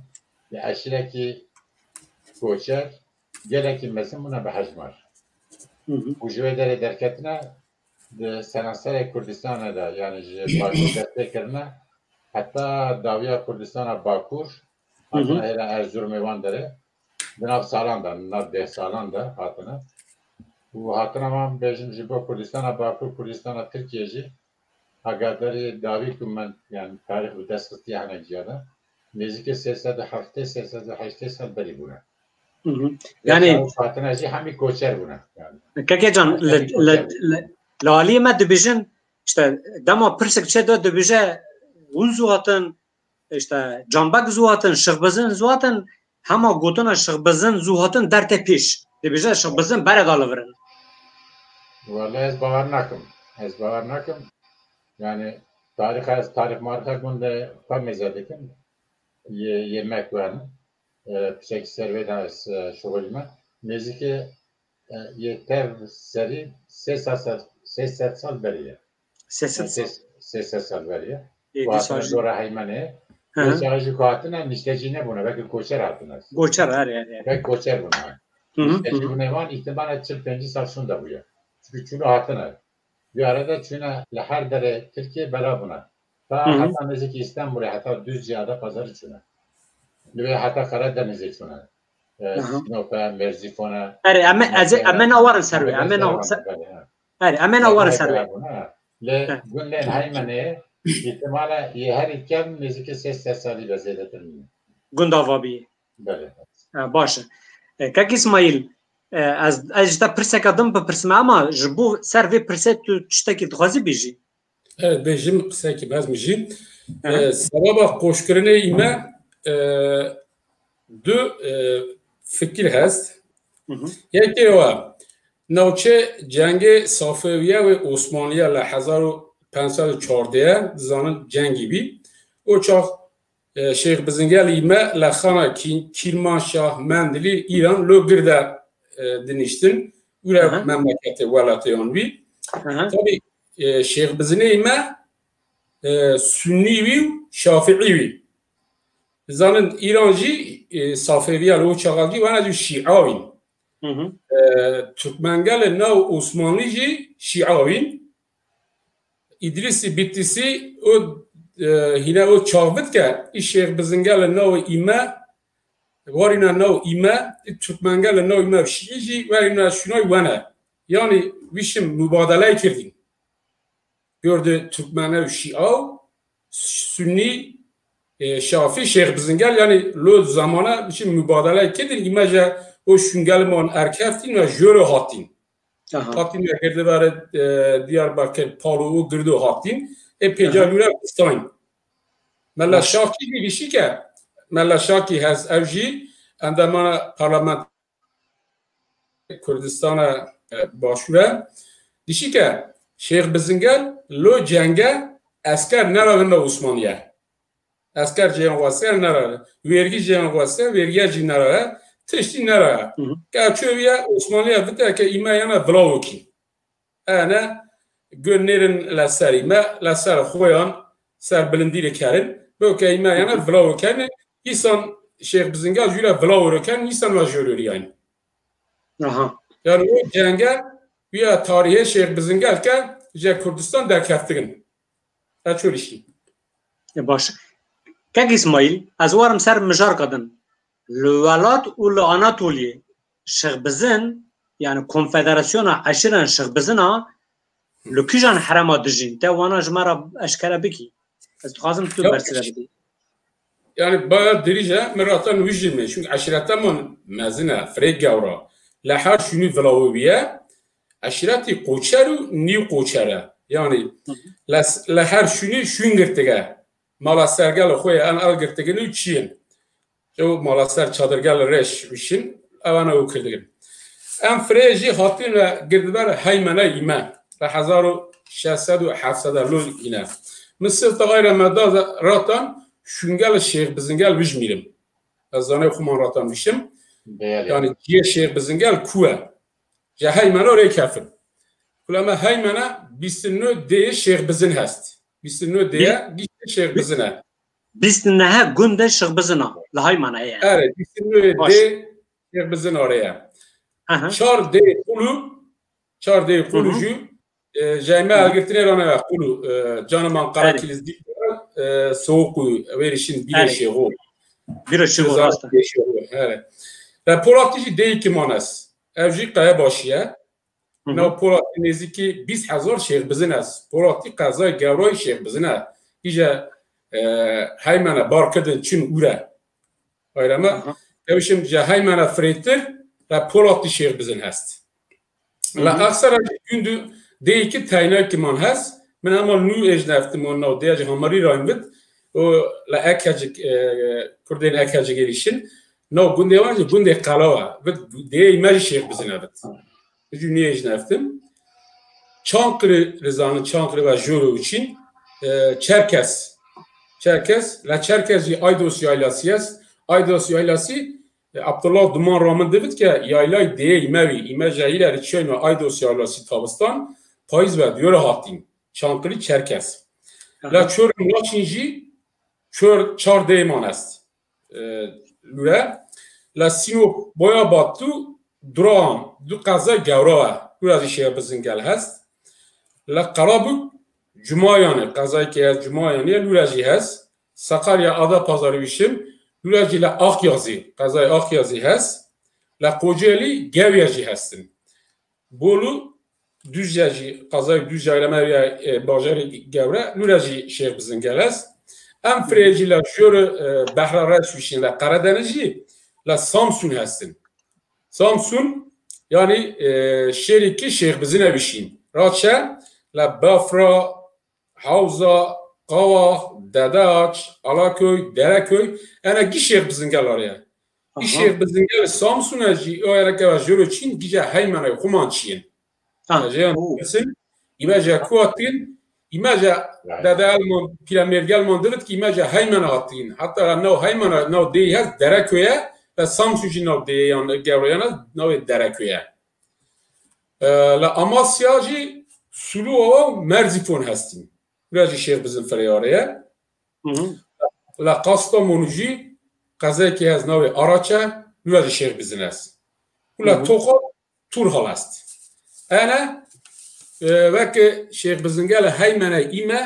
لە عەشیرەکی کۆچەر، گەلەکی مەزن بوونە بە هەژمار. و ژوێ دەرێ دەرکەتنە، د-، سەرانسەرێ کوردستانەدا، یعنی ژێ باکوور دەستێ کردنە، حتا داویا کوردستانە باکوور، هاتنە ئێرە ئەرزوورمێ وان دەرێ، دناو ساڵاندا، ناو دە ساڵاندا هاتنە. و هاتنە وان بێژن ژی بۆ کوردستانە باکوور، کوردستانە ترکیە ژی، ئاگاداری داوی کو من، یعنی تاریخ و دەست خستی هەنە جیادا. نێزیکی سێ سەد و هەفتێ، سێ سەد و هەشتێ ساڵ بەری بوونە. یعنی هاتنە ژی هەمی کۆچەر بوونە. یعنی کەکێ جان، لە، هەمی لە، کۆچەر. لە، لە والی مە دبیژن، ئیشتە دەما پرسک چێ دۆ دبیژە، ون زواتن، ئیشتە جانبەک زواتن، شخبزن زواتن، هەما گوتنە شخبزن زواتن دەرتێ پیش. دبیژە شخبزن بەرە داڵە ورن. والله ئێز باوەڕ ناکم. ئێز باوەڕ ناکم. یعنی تاریخ، ئێز تاریخ مارخە گوندە فەرمیزە دکن. یه، یه مەکوان. ئە، پچەکی سەروێدا ئێز، ئە، شغلی مە. نێزیکی، ئە، یه تەر سەری سێ سەد، سێ سەد ساڵ بەریە. سێ سەد ساڵ. سێ سەد ساڵ بەریە. ئێ، و دی هاتنە ساژی. دۆرە هەیمەنێ. هە. وێ ساژی خو هاتنە نیشتەجی نەبوونە، بەکە کۆچەر هاتنە. کۆچەر، هەر، هەر، هەر. بەک کۆچەر بوونە. نیشتەجی بوونە وان ئیحتیمالە چل پەنجی ساڵ شوون دەبوویە. چونکی چونە هاتنە. دیارەدە چونە لە هەر دەرێ ترکیە بەرا بوونە. تا هەتا نزیکی ئیستانبولێ، هەتا دوز جیادە پەزەر چونە. لەوێ هەتا قەرە دەنیزێ چونە. ئە، سینۆپە، مێرزیفۆنە. ئەرێ، ئەمە، ئەزێ، ئەمە ناوەڕن سەروێ، ئەمە ناو-، سە-، بەلێ، ها. ئەرێ، ئەمە ناوەڕن سەروێ. لە گوند لێن هەیمەنێ، ئیحتیمالە یه هەر ئیتکەم نزیکی سێ سەد ساڵی بە زێدەتر نیە. گوند ئاوا بی. بەلێ. ئە، باشە. ئە، کەک ئیسماعیل، ئە، ئەز، ئەز جتا پرسەکە دم بپرسمە، ئەما ژ بو سەر وێ پرسە تو چشتەکی دخوازی بیژی؟ ئەرێ، بێژم قسەکی باز مژی. ئە، سەبەبە قۆشکردنێ ئیمە، ئە، دو، ئە، فکر هەست. یەکێوە ناوچە جەنگێ سافەویە وێ عوسمانیە لە هەزار و پەنج سەد و چواردە زانن جەنگی بی. ئەو چاغ، ئە، شێخ بزنگەل ئیمە لە خانە کی-، کیرمانشاه مەندلی ئیران لۆ گردە، ئە، دنیشتن. ورە مەملەکەتێ وەلاتێان بی. تابی ئێ، شێخ بزنێ ئیمە، ئێ، سونی وی و شافعی وی. زانن ئیران جی، ئێ، سافەویە لە ئەو چاغا جی وانە جی شیعاوین. ئێ، تورکمەنگەل ناو عوسمانلی جی شیعاوین. ئیدریسی بیتیسی ئەو، ئێ، هینە ئەو چاغ بد کە ئی شێخ بزنگەل ناو ئیمە، وارینە ناو ئیمە، ئی تورکمەنگەل ناو ئیمە شیعی جی وارینە شونای وەنە. یعنی ویشم مبادلەی کردین. گردێ تورکمەنە و شیعە و سونی، ئێ، شافی شێخ بزنگەل، یعنی لۆ زەمانە بچین مبادلەی کردین، ئیمە جە ئەو شونگەلمان ئەرکەفتین و ژۆرە هاتین. هاتین و گردەوارە، ئێ، دیاربەکر، پاڵ و گردۆ هاتین. ئێ پێجا لورە بستاین. مەلا شاکی دیریشی کە، مەلا شاکی هەز ئەو جی ئەندەمانە پارلەمان کوردستانە، ئێ، باشوورە. دیشی کە شێخ بزنگەل لۆ جەنگە ئەسکەر نەراگن لە عوسمانیە. ئەسکەر جێن وەسەر نەراگن. وێرگی جێن وەسەر، وێرگیە جی نەراگە. تشتی نەراگە. کە چۆویە عوسمانیە بتە کە ئیمە یانە بڵاوکی. ئەنە گۆن نێرن لە سەری مە، لە سەر خۆیان سەر بلندی لێ کەرن. بەو کە ئیمە یانە ڤڵاو کەن، ئیسان شێخ بزنگا جوورە ڤڵاو رەکەن، ئیسان وە ژۆرۆریان. یان ئەو جەنگە ویا تاریه شێخ بزنگا کە جە کوردستان دەرکەفتگن. ئە چۆریشی. باش. کەک ئیسماعیل، ئەز وارم سەر مژار کەدن. لە وەلات و لە ئاناتۆلیە شێخ بزن، یانی کۆنفێدەراسیۆنا عەشیرەن شێخ بزنا، لە کیژان حرەما دژین؟ تە وانا ژمارە ئەشکەرە بکی. ئەز دخوازم تو بەرسرە بدی. یانی با دریژە مراتان ویژیمێ، چونکە عەشیرەتەمان مەزنە، فرەی گەورە. لە هەر شوونی ڤڵاوە بیە، عەشیرەتی قوچەر و نیو قوچەرە. یانی لە، لە هەر شوونی شوون گرتگە. ماڵا سەرگەڵ خوەی ئەن ئەڵگرتگن و چین. ئەو ماڵا سەر چادرگەڵ رێش وشین، ئەوانە ئەو کردگن. ئەم فرەیە ژی هاتین و گردبەر هەیمەنە ئیمە لە هەزار و شەش سەد و حەفت سەد لۆ ئینە. من سێ تاقای رەمەدا راتان شونگەل شێخ بزنگەل بژمیرم. ئەز زانای خومان راتان بشم. بەێ. یعنی جیە شێخ بزنگەل کوە؟ جە هەیمەنە رێ کەفن. کلەمە هەیمەنە بیست و نۆ دێ شێخ بزن هەست. بیست و نۆ دێ گیشت شێخ بزنە. بیست و نۆ گوندە شێخ بزنە لە هەیمەنە هەیە. ئەرێ، بیست و نۆ باش. دێ شێخ بزن ئارەیە. ئەها. چار دێ قولو، چار دێ قولو مهم. جو، ئێ، ژایمە مهم. ئەلگرتنێ رانەوە قولو، ئێ، جانمان قەرا ئەرێ. کلیزدی، ئێ، سوق و وێریشین بیرە ئەرێ. شێغۆ. بیرە شێغۆ، شێزار راستە. بێ شێغۆ، ئەرێ. لە پۆڵاتیشی دێیکی مانەس. ئەو ژی قەیە باشیە. مهم. ناو پۆڵاتی نێزیکی بیست هەزار شێخ بزن هەس. پۆڵاتی قەزای گەورای شێخ بزنە. ئیژە، ئێ، هەیمەنە بارکردن چین ئورە. ئایرەمە، ئەها. ئەوشم جە هەیمەنە فرێتر لە پۆڵاتی شێخ بزن هەست. لە مهم. ئەخسەرە گوند و دێیکی تایناکیمان هەست. من ئەمە نو ئێژ نەفتم و ناو دێج هەمەری رایم بد. و لە ئەکەجک، ئێ، کوردێن ئەکەجک ئێریشن. ناو گوندێ وان گوندێ قەلاوە. بد دێی مەری شێخ بزنە بد. جونیەیش نەفتم. چانقلی رزانن، چانقلی و ژۆرە وچین، ئێ، چەرکەس. چەرکەس، لە چەرکەس جی ئایدۆس یایلاسی هەس. ئایدۆس یایلاسی، ئێ، عەبدوڵڵا دومان رامن دبت کە یایلای دێ ئیمەوی، ئیمە جە ئیرە چێن و ئایدۆس یایلاسی تابستان، پاییز و دیۆرە هاتین. چانقلی چەرکەس. ئەها. لە چۆر ماچین جی، چۆر چار دێمان هەست. ئێ، لورە. لە سینۆ بۆیا باتو درام دو قەزای گەوراوە. لورە جی شێخ بزنگەل هەست. لە قەرابوک جمایانە، قەزای کە هەست جمایانە، لورە جی هەست. سەقاریا ئادا پازاری ویشم، لورە جی لە ئاقیازی، قەزای ئاقیازی هەست. لە قۆجێلی گەویا جی هەستن. بۆلو دووجە جی، قەزای دووجە لە مەویا، ئێ، باژاری گەورە، لورە جی شێخ بزنگەل هەس. ئەم فرەیە جی لە ژۆر، ئێ، بەحرە رەس ویشین لە قەرەدەنە جی لە سامسون هەستن. سامسون، یعنی، ئێ، شێریکی شێخ بزنە ویشین. راچە لە بافرا، حەوزا، قاواخ، دەداچ، ئاڵاکۆی، دەرەکۆی، ئەنە گی شێخ بزنگەل ئەڕێە. ئی ئەها. شێخ بزنگەل سامسونە جی، ئەو ئەرەکەوە ژۆرۆ چین، گیجە هەیمەنەی خومان چین. ئە، ئەجێن ئوو. بسن، ئیمە جە کواتین، ئیمە جە بەێ. دەدەلمان، پیرەمێردگەلمان دبت کی ئیمە جە هەیمەنە هاتین. حتا ناو هەیمەنە، ناو دێی هەس دەرەکۆیە، لە سامسون جی ناو دێیان گەورەیانە، ناوێ دەرەکۆیە. ئە، لە ئاماسیا جی سولوەوە و مەرزی فۆن هەستین. لورە جی شێخ بزن فرەیارەیە. مهم. لە قاستەمۆنو جی قەزەیەکی هەس ناوێ ئاراچە، لورە جی شێخ بزن هەس. و لە مهم. تۆقا تور هەڵەست. ئەنە، ئێ، وەک شێخ بزنگەل هەیمەنە ئیمە،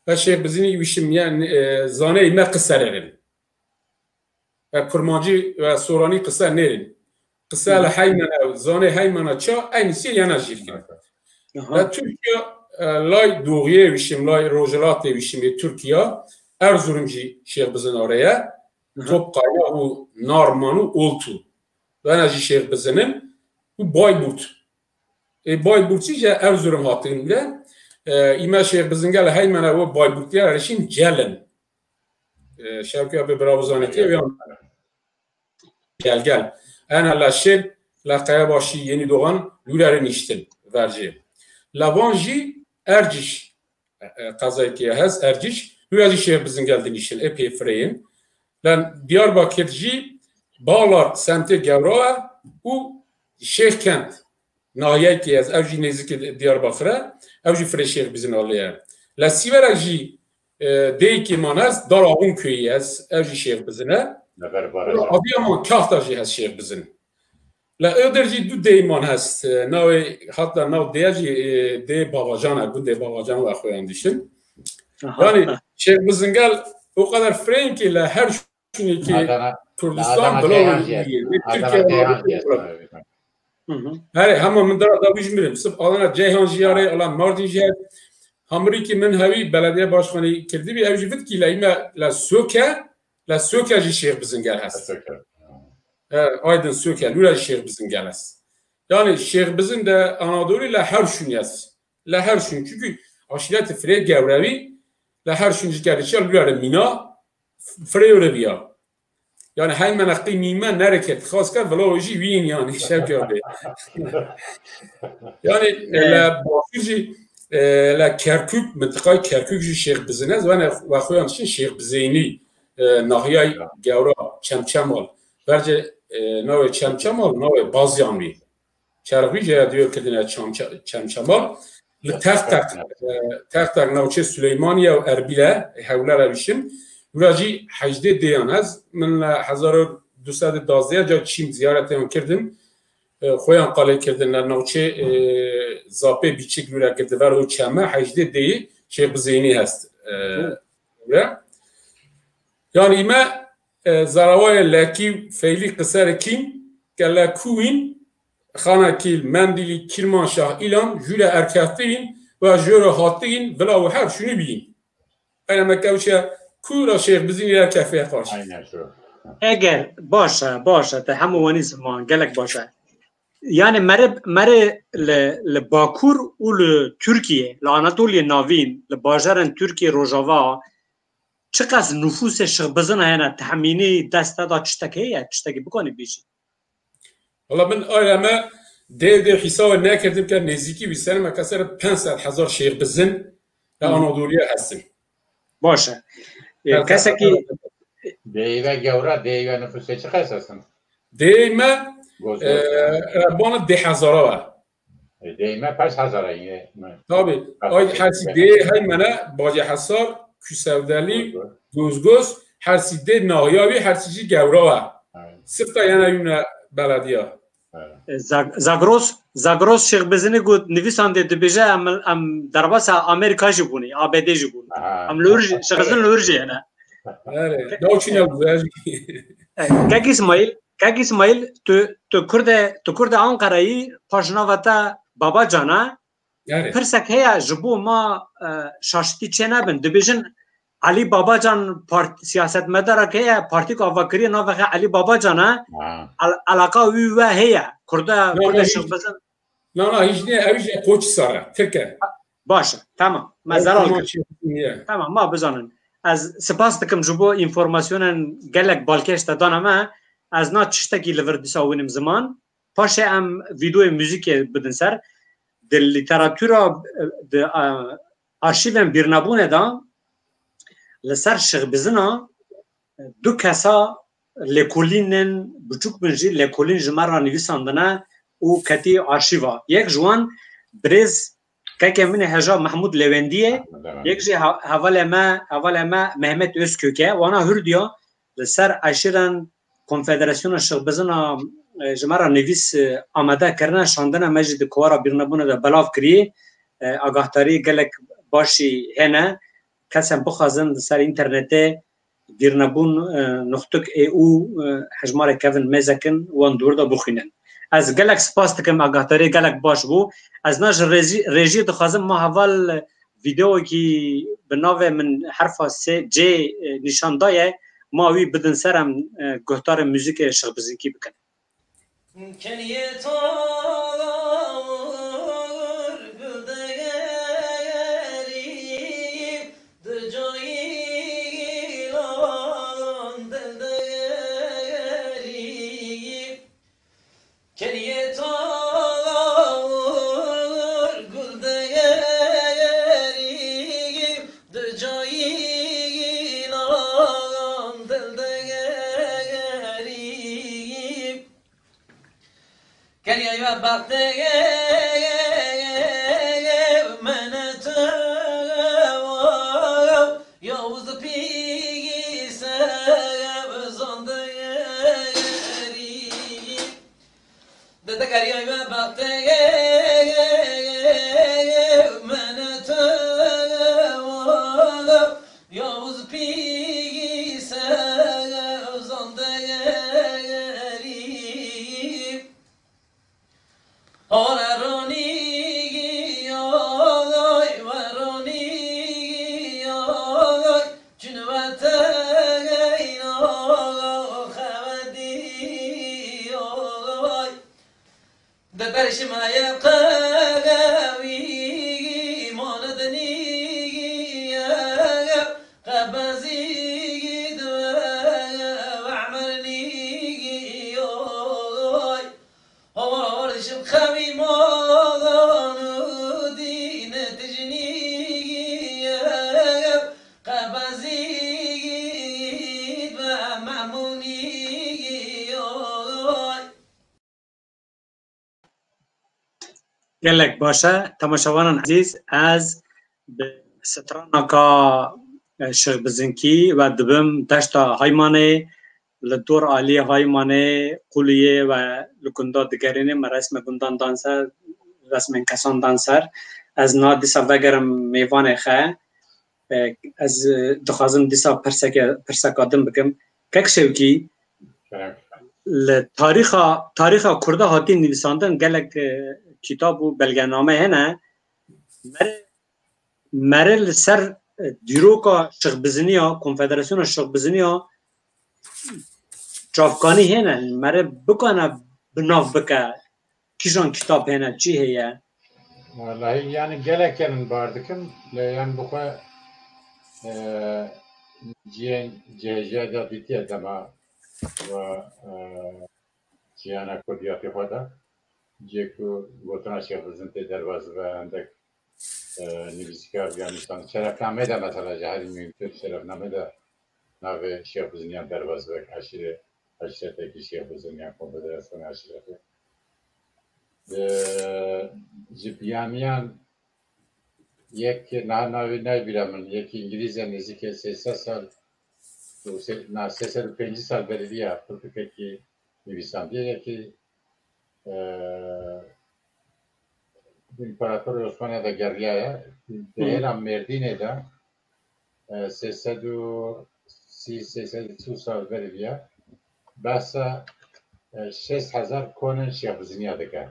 و شێخ بزنی ویشم یان، ئێ، زانە ئیمە قسە لەرن. ئە، کورمانجی و سۆرانی قسە نێرین. قسە لە هەیمەنە، زانێ هەیمەنە چا، ئەینی سێ یانە ژیر کرد. ئەها. لە تورکیا، ئە، لای دوغیە ویشم، لای ڕۆژهەڵاتێ ویشم، ێ تورکیا، ئەرزوروم جی شێخ بزن ئارەیە، ئەها. تۆپ قایاغ و نارمان و ئۆلتو. و ئەنە جی شێخ بزنن و بایبورت. ئێ بایبورتی جە ئەرزوروم هاتین لە، ئە، ئیمە شێخ بزنگە لە هەیمەنە و بایبورتیە ئەرشین جەلن. ئێ، شەوکە بە براوزانێتی ئەویان گەلگەل. ئەنە لە شێر، لە قەیە باشی یەنی دۆغان لورەرە نیشتن ڤەرجێ. لە وان جی ئەرجیش، ئە، ئە، قەزای کێ هەس ئەرجیش، لورەری شێخ بزنگەل دنیشتن، ئێ پێ فرەیین. لە دیارباکر جی باڵار سەمتێ گەوراوە و شێخ کەند. ناحیەیەکی هەس، ئەو جی نێزیک دیارباکرە، ئەو جی فرە شێخ بزن ئاڵێیە. لە سیوەرە جی، ئێ، دێیکیمان هەس، داراغون کوێی هەس، ئەو جی شێخ بزنە. لەبەر بارە. ئەدیامان کاختا جی هەس شێخ بزن. لە ئێدر جی دو دێیمان هەس، ئێ، ناوێ، حتا ناو دێ جی، ئێ، دێ باواجانە، گوندێ باواجان وە خوەیان دیشن. ئەها. یانی، شێخ بزنگەل ئەو قەدەر فرەین کی لە هەر شوونێکی ئادانا، کوردستان ئادانا بڵاو جەیهان جیه. ئادانا تورکیا جەیهان جیه. مهم. هەرێ، هەمە من دارا دا ویژ مرم. سب ئاڵانا جەیهان ژیارێ، ئاڵان ماردین ژیار. هەمریکی من هەوی بەلەدیە باشخانی کردبی، ئەو جی ود کی لە ئیمە لە سۆکە، لە سۆکە جی شێخ بزنگەل هەس. سۆکە. ئە، ئایدن سۆکە، لورا جی شێخ بزنگەل هەس. یانی شێخ بزن دە ئانادۆلی لە هەر شوونی هەس. لە هەر شوون. چونکی عشیرەت فرەی گەوراوی لە هەر شونجی کەریچە لویارە مینا فرێورە بیا. یانی هەی مەنەقی میمە نەرەکێت خاص کە ڤڵۆژی وین یانی شەکەێ. یانی لە باکووری، لە کەرکووک، منتقای کەرکووکژی شێخ بزنە زوانە و خۆیان شین شێخ بزینی، ناحیای گەورا چەمچەماڵ، بەرجە ناوێ چەمچەماڵ ناوێ بازیان بی. چرخوی جه دویر کردنە چمچمال لە تەختەک، تەختەک ناوچەی سولەیمانیە و ئەربیلە هەولەرە بیشن. وراجی هەژدە دەیان هەز من لە هەزار و دوو سەد و دازدە جا چیم زیارەتیان کردن. خۆیان قاڵێ کردن لە ناوچەی زاپێ بیچیک لورە گردڤەر و چەمە هەژدە دەی شێخ بزینی هەست. یان ئیمە زەڕەوەیە لەکی فەیلی قسەرە کیم کە لە کوین خانەکیل مەندیلی کرمانشاه ئیلان ژوورە ئەرکەفتگین و ژۆرە هاتگین ولا و هەر شونی بین. ئەنە مەکەوچە کورە شێخ بزینی لە کەفێ قاش. ئەگەر باشە، باشە، تە هەموو وەنی زمان گەلەک باشە. یانێ مەرە، مەرە لە، لە باکوور و لە تورکیە، لە ئاناتۆلیە ناوین، لە باژارن تورکیە ڕۆژاوا، چقەس نفوسێ شخ بزنە هەنە تەحمینی دەستە دا چشتەکەیە، چشتەکی بکۆنی بیشی. وەڵا من ئایەمە دێ دێ حیساوە نەکردم کە نێزیکی ویسەرمە کەسەر پەنج سەد هەزار شێخ بزن لە ئانادۆلیا هەستن. باشە. کەسەکی دەیوە گەورە، دەیوە نفوسێ چقەس هەستن؟ دەیمە بۆنە دێ هەزارەوە. دەیمە پەنج هەزارە. تابی ئای هەرسی دێ هەیمەنە باجە حەسار کوسەودەلی گۆزگۆز هەرسی دێ ناغیاوی هەرسیجی گەورەوە. سفتا یەنە یونە بەلەدیا. زاگرۆس، زاگرۆس شێخ بزنی گوت نویسان دێ دبێژە ئەم، ئەم دەربەسە ئامریکا ژی بوونی، ئابێدێ ژی بوون. ئەم لورژ، شێخ بزن لورژی هەنە. کەک ئیسماعیل، کەک ئیسماعیل، تو، تو کوردە، تو کوردە ئەنقەرەیی، پاشناوەتە باباجانە. پرسەک هەیە، ژ بۆ ما شاشتی چێ نابن. دبێژن عەلی باباجان پارت، سیاسەتمەدارەک هەیە، پارتیک ئاواکریە ناوەخە عەلی باباجانە. عەلاقە وی وە هەیە. کوردە، کوردە شێخ بزن. نا، نا، هیچ نیە، ئەویش قۆچ سارە، ترکە. باشە، تەمام. مە زەرەڵ کرد. تەمام، ما بزانن. ئەز سپاس دکم ژ بۆ ئینفۆرماسیۆنن گەلەک باڵکێش تە دانەمە. ئەز نا چشتەکی لە ڤەر دیسا وینم زمان. پاشێ ئەم ڤیدیۆی موزیکێ بدن سەر. د لیتەراتورا، د ئارشیڤن بیرنەبوونێدا لەسەر شێخ بزنە دو کەسا لێکۆلینن بچوک بن ژی لێکۆلین ژمارە نویساندنە و کەتی ئارشیڤا. یەک ژوان برێز کەکێ منێ هەژا مەحمود لەوێندیە، یەک ژی هەڤەلێ مە، هەڤەلێ مە مەحمەد ئۆزکۆکە، وانا هوردیا لەسەر ئەشیرەن کۆنفێدەراسیۆنە شێخ بزنە ژمارە نویس ئامادە کردنە شاندنە مەژی د کۆوارا بیرنەبوونە دە بەلاو کریە. ئاگاهداری گەلەک باشی هێنە. کەسەن بخوازن سەر ئینتەرنێتێ دیرنەبوون نقطە ئێ ئو هەژمارێ کەڤن مێزەکن وان دووردا بخوینن. ئەز گەلەک سپاس دکەم، ئاگاهداری گەلەک باش بوو. ئەز ناش رێژی، رێژی دخوازم ما هەڤال ڤیدیۆکی بناوێ من حرفا سێ جێ نیشان دایە، ما وی بدن سەرم گۆهتارێ موزیکێ شێخ بزنکی بکەن. کەنیێ تاور گل دەگەری، دجۆیلان دل دەگەری. کەنیێ تاور گل دەگەری، دجۆیلان دل دەگەری. کەریای وە بەختێ منە تەوە یاوز پیگی سەر زۆندەگەری. دەدەگەریای وە بەختێ منە تەوە یاوز پیگی سەر زۆندەگەری. گەلێک باشە، تەماشەوانان عزیز، ئەز سترانەکە شێخ بزنکی و دبم دەشتا هایمانێ، لە دۆر ئالی هایمانێ قولیێ و لە گوندا دگەرێنێ مە رەسمە گوندان دانسەر، رەسمێن کەسان دانسەر. ئەز نا دیسا وەگەرم مێوانێ خە، ئەز دخوازم دیسا پرسەکە، پرسەکە دم بکەم. کەک شەوکی، لە تاریخا، تاریخا کوردا هاتی نویساندن گەلێک، ئە، کیتاب و بەلگەنامە هەنە. مەرە، مەرە لە سەر، ئە، دیرۆکا شێخ بزنیا، کۆنفدراسیۆنا شێخ بزنیا چاپکانی هەنە. مەرە بکانە بناو بکە کیژان کیتاب هەنە، چی هەیە؟ وەڵاهی، یانی گەلێکێن بار دکم، لە یان بخوا، ئە، جیێن جێژە دا دیتیە دەما و، ئە، جیانە کوردیاتی خۆدا، جێکو گۆتنا شێخ بزن تێ دەرباز بە هەندێک، ئە، نویسکار یا نویسان شەرەفنامەیدا، مەسەلا جە هەری مهمتر شەرەفنامەیدا ناوێ شێخ بزنیان دەرباز بە عشیرە، عشرەتێکی شێخ بزنیان کۆنفدراسیۆن عشیرەتێ. ئە، جبیانیان یەک نا-، ناوی نایبیرە من، یەک ئینگلیزە نزیکە سێ سەد سال، دو سێ-، نا، سێ سەد و پەنج سال بەریە، پرتوکێکی نویساندیە، یەکی، ئە، ئیمپراتۆر عوسمانیا دەگەڕیایە، دەیەرا مێردینێدا، ئە، سێ سەد و سی، سێ سەد و چل سال بەریە، باسە، ئە، شەست هەزار کۆنن شێخ بزنیا دەکا.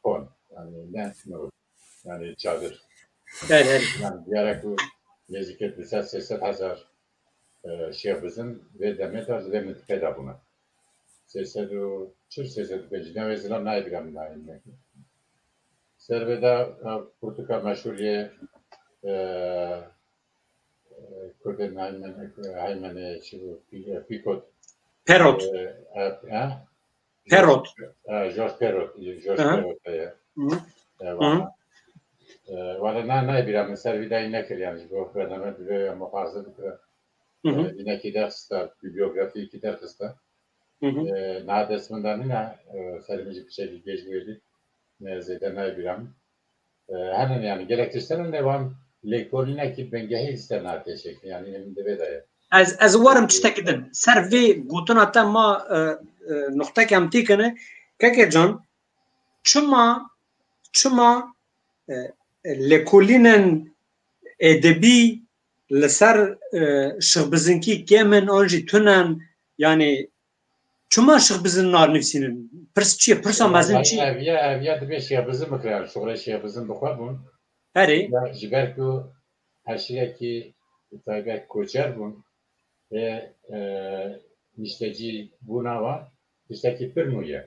کۆن، یعنی، نه نو، یعنی، چادر. بەر، بەر. یعنی، دیارە کو نزیکە دو سەد، سێ سەد هەزار، ئە، شێخ بزن وێ دەمێدا، وێ منتقەدا بوونە. سێ سەد و چل، سێ سەد و پەنج، ناوێ زلام نایبیرم ناوی نەکرد. سەر بێدا، ئە، پرتوکا مەشهوریە، ئە، ئە، کوردە ناوی من، هایمەنێ چی بوو؟ پی-، ئە، پیکۆت. پێرۆت. ئە، ئە، ئە؟ پێرۆت. ئە، ژۆرژ پێرۆت، ژۆرژ ئە. پێرۆت هەیە. ئە، وەڵا. ئە، وەڵا نا-، نایبیرم من سەر ویدای نەکرد، یعنی، بۆ بەرنامە دوێ مفازە بکرە. ئە، ئینەکی دەرخستە، بیبلیۆگرافیکی دەرخستە. ئە، نا دەست من دانینا، ئە، سەر منجی پچەکی گێژ وێدی، نە زێدە نایبیرم. ئە، هەنن، یعنی، گەلەک تشتەنن لەوان لێکۆلینەکی بنگەهی ئیسە ناتێشێک، یعنی، من دەبێت دایە. ئەز، ئەز وەرم چشتەکردن. سەر وێ گوتنا تا ما، ئە، ئە، نقطەکەم تیکنە، کەکە جان، چما، چما، ئە، ئە، لێکۆلینن ئەدەبی لەسەر، ئە، شێخ بزنکی کێمن ئەوانجی تونن، یعنی، چما شێخ بزن نار نویسینن؟ پرس چیە؟ پرسا مەزن چیە؟ ئەویا، ئەویا دبێ شێخ بزن بکران، شغلە شێخ بزن بخوا بوون. ئەرێ. یا ژبەر کو هەر شیرەکی تایبەت کۆچەر بوون، ئێ، ئێ، نیشتەجی بووناوە، تشتەکی پر نویە.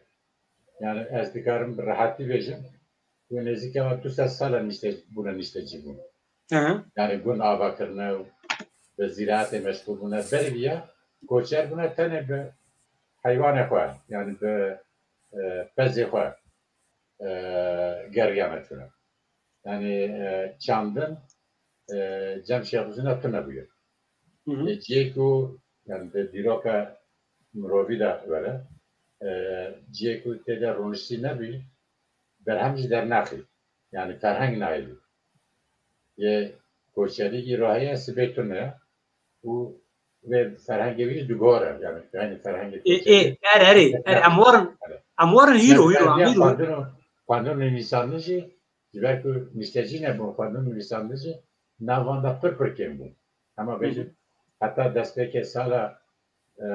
یعنی، ئەز دکارم ڕەحەتی بێژم، و نێزیکەوە دو سەد سالە نیشتە-، بوونە نیشتەجی بوون. ئەها. یعنی، گون ئاوا کردنە و بە زیراتێ مەشغول بوونە. بەر ویە کۆچەر بوونە تەنێ بە حەیوانێ خوە، یعنی، بە، ئێ، پەزێ خوە، ئێ، گەڕیانە چونە. یعنی، ئێ، چاندن، ئێ، جەم شێخ حوسێنە تونە بویە. ئێ، جیەی کو، یعنی، بە دیرۆکە مرۆڤیدا وەرە، ئێ، جیەی کو تێدا ڕۆنشتی نەبی، بەرهەمجی دەرناخی، یعنی، فەرهەنگ نایلی. یە کۆچەری ئیرۆ هەیە، سبەی تونە، و وێ فەرهەنگێ ویش دوگۆرە، یعنی، یعنی، فەرهەنگی ئێ، ئێ، ئەر، ئەرێ، ئەرێ، ئەموارن، ئەموارن هیرو، هیرو، ئەم هیرو. خواندن و، خواندن و نویساندنشی، جبەر کو نیشتەجی نەبوون، خواندن و نویساندنشی ناواندا پر پر کێم بوون. ئەما بێژن، هەتا دەستپێکێ سالە، ئێ،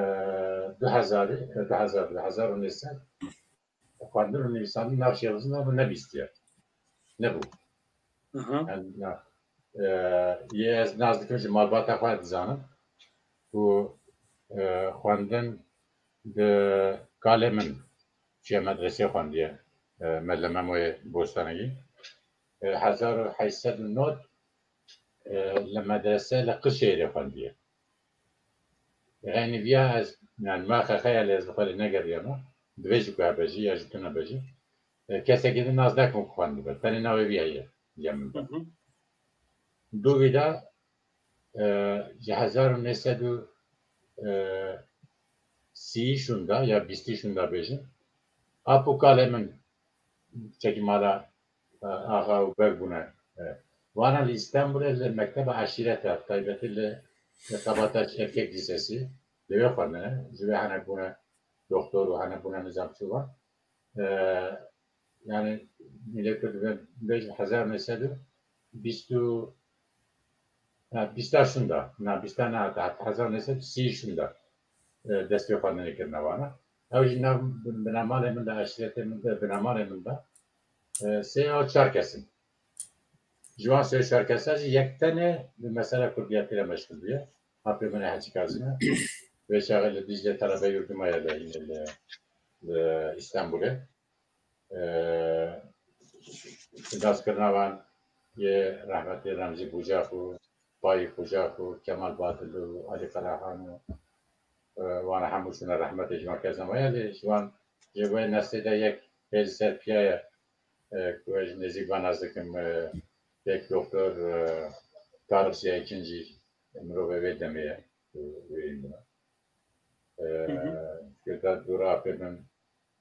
دو هەزار، دو هەزار، دو هەزار و نێسەد، خواندن و نویساندن ناو شێوزن نەبوو، نەبیستیە. نەبوو. ئەها. یعنی، نا. ئێ، یە ئەز ناز دکم ژ مالباتا خواه دزانم. و، ئێ، خواندن د کالێ من چیە مەدرسێ خواندیە، ئێ، مەلەمە موێ بۆستانەگی. ئێ، هەزار و هەشت سەد و نۆد، ئێ، لە مەدرسە لە قشێرێ خواندیە. غەینی بیا ئەز، یان، ما خەخەیە لە ئەز بخەلی نەگەریەمە، دوێژی کو هەبەژی، یا ژتونە بەژی. ئێ، کەسێکی دی ناز دەکم خوان ببە، تەنی ناوێ بیا یە، یە من بە. دوو ویدا، ئێ، جە هەزار و نێسەد و، ئێ، سی شوندا یا بیستی شوندا بێژن. ئاپو کالێ من چەکی مالا ئاغا و بەگ بوونە. وانە لە ئیستانبولێ لە مەکتەبە عەشیرەتە، تایبەتی لە، لە قەباتاش ئەرکێک لیسێسی لەوێ خوەندنە، جوێ هەنە بوونە دۆختۆر و هەنە بوونە نزام چووە. یعنی، ملێ کرد بێژ هەزار نۆ سەد و بیست و، بیستا شوندا، نا، بیستا نا، تا هەزار نۆ سەد و سی شوندا دەست پێ خوەندنی کردنەوانە. ئەو ژی ناو بناماڵێ من دا، عەشیرەتێ من دا، بناماڵێ من دا، سێ یا چار کەسن. جوان سێ چار کەسە ژی یەک تەنێ لە مەسەلە کوردیەتی لە مەشغول بیە. هەپێ منە هەچی کازمە. وێچاغە لە دیجلێ تەلەبە یوردمایە لە، لە، لە ئیستانبولێ. ئێ، داس کردنەوان یە رەحمەتی رەمزی بوجاخ و پایی بوجاخ و کەمال بادل و عەلی قەراخان و، ئێ، وانە هەمووشونە رەحمەتی جوان کەزەمەیە لێ جوان جێگوی نەسێدە یەک هێز سەر پیایە، ئێ، کوێژ نزیک بە نازکم، ئێ، یەک دکتۆر، ئێ، تارق زیای چنجی مرۆڤ وێ دەمەیە، وێ، وێ ئیمە. ئێ، گردە دوورا پێ من،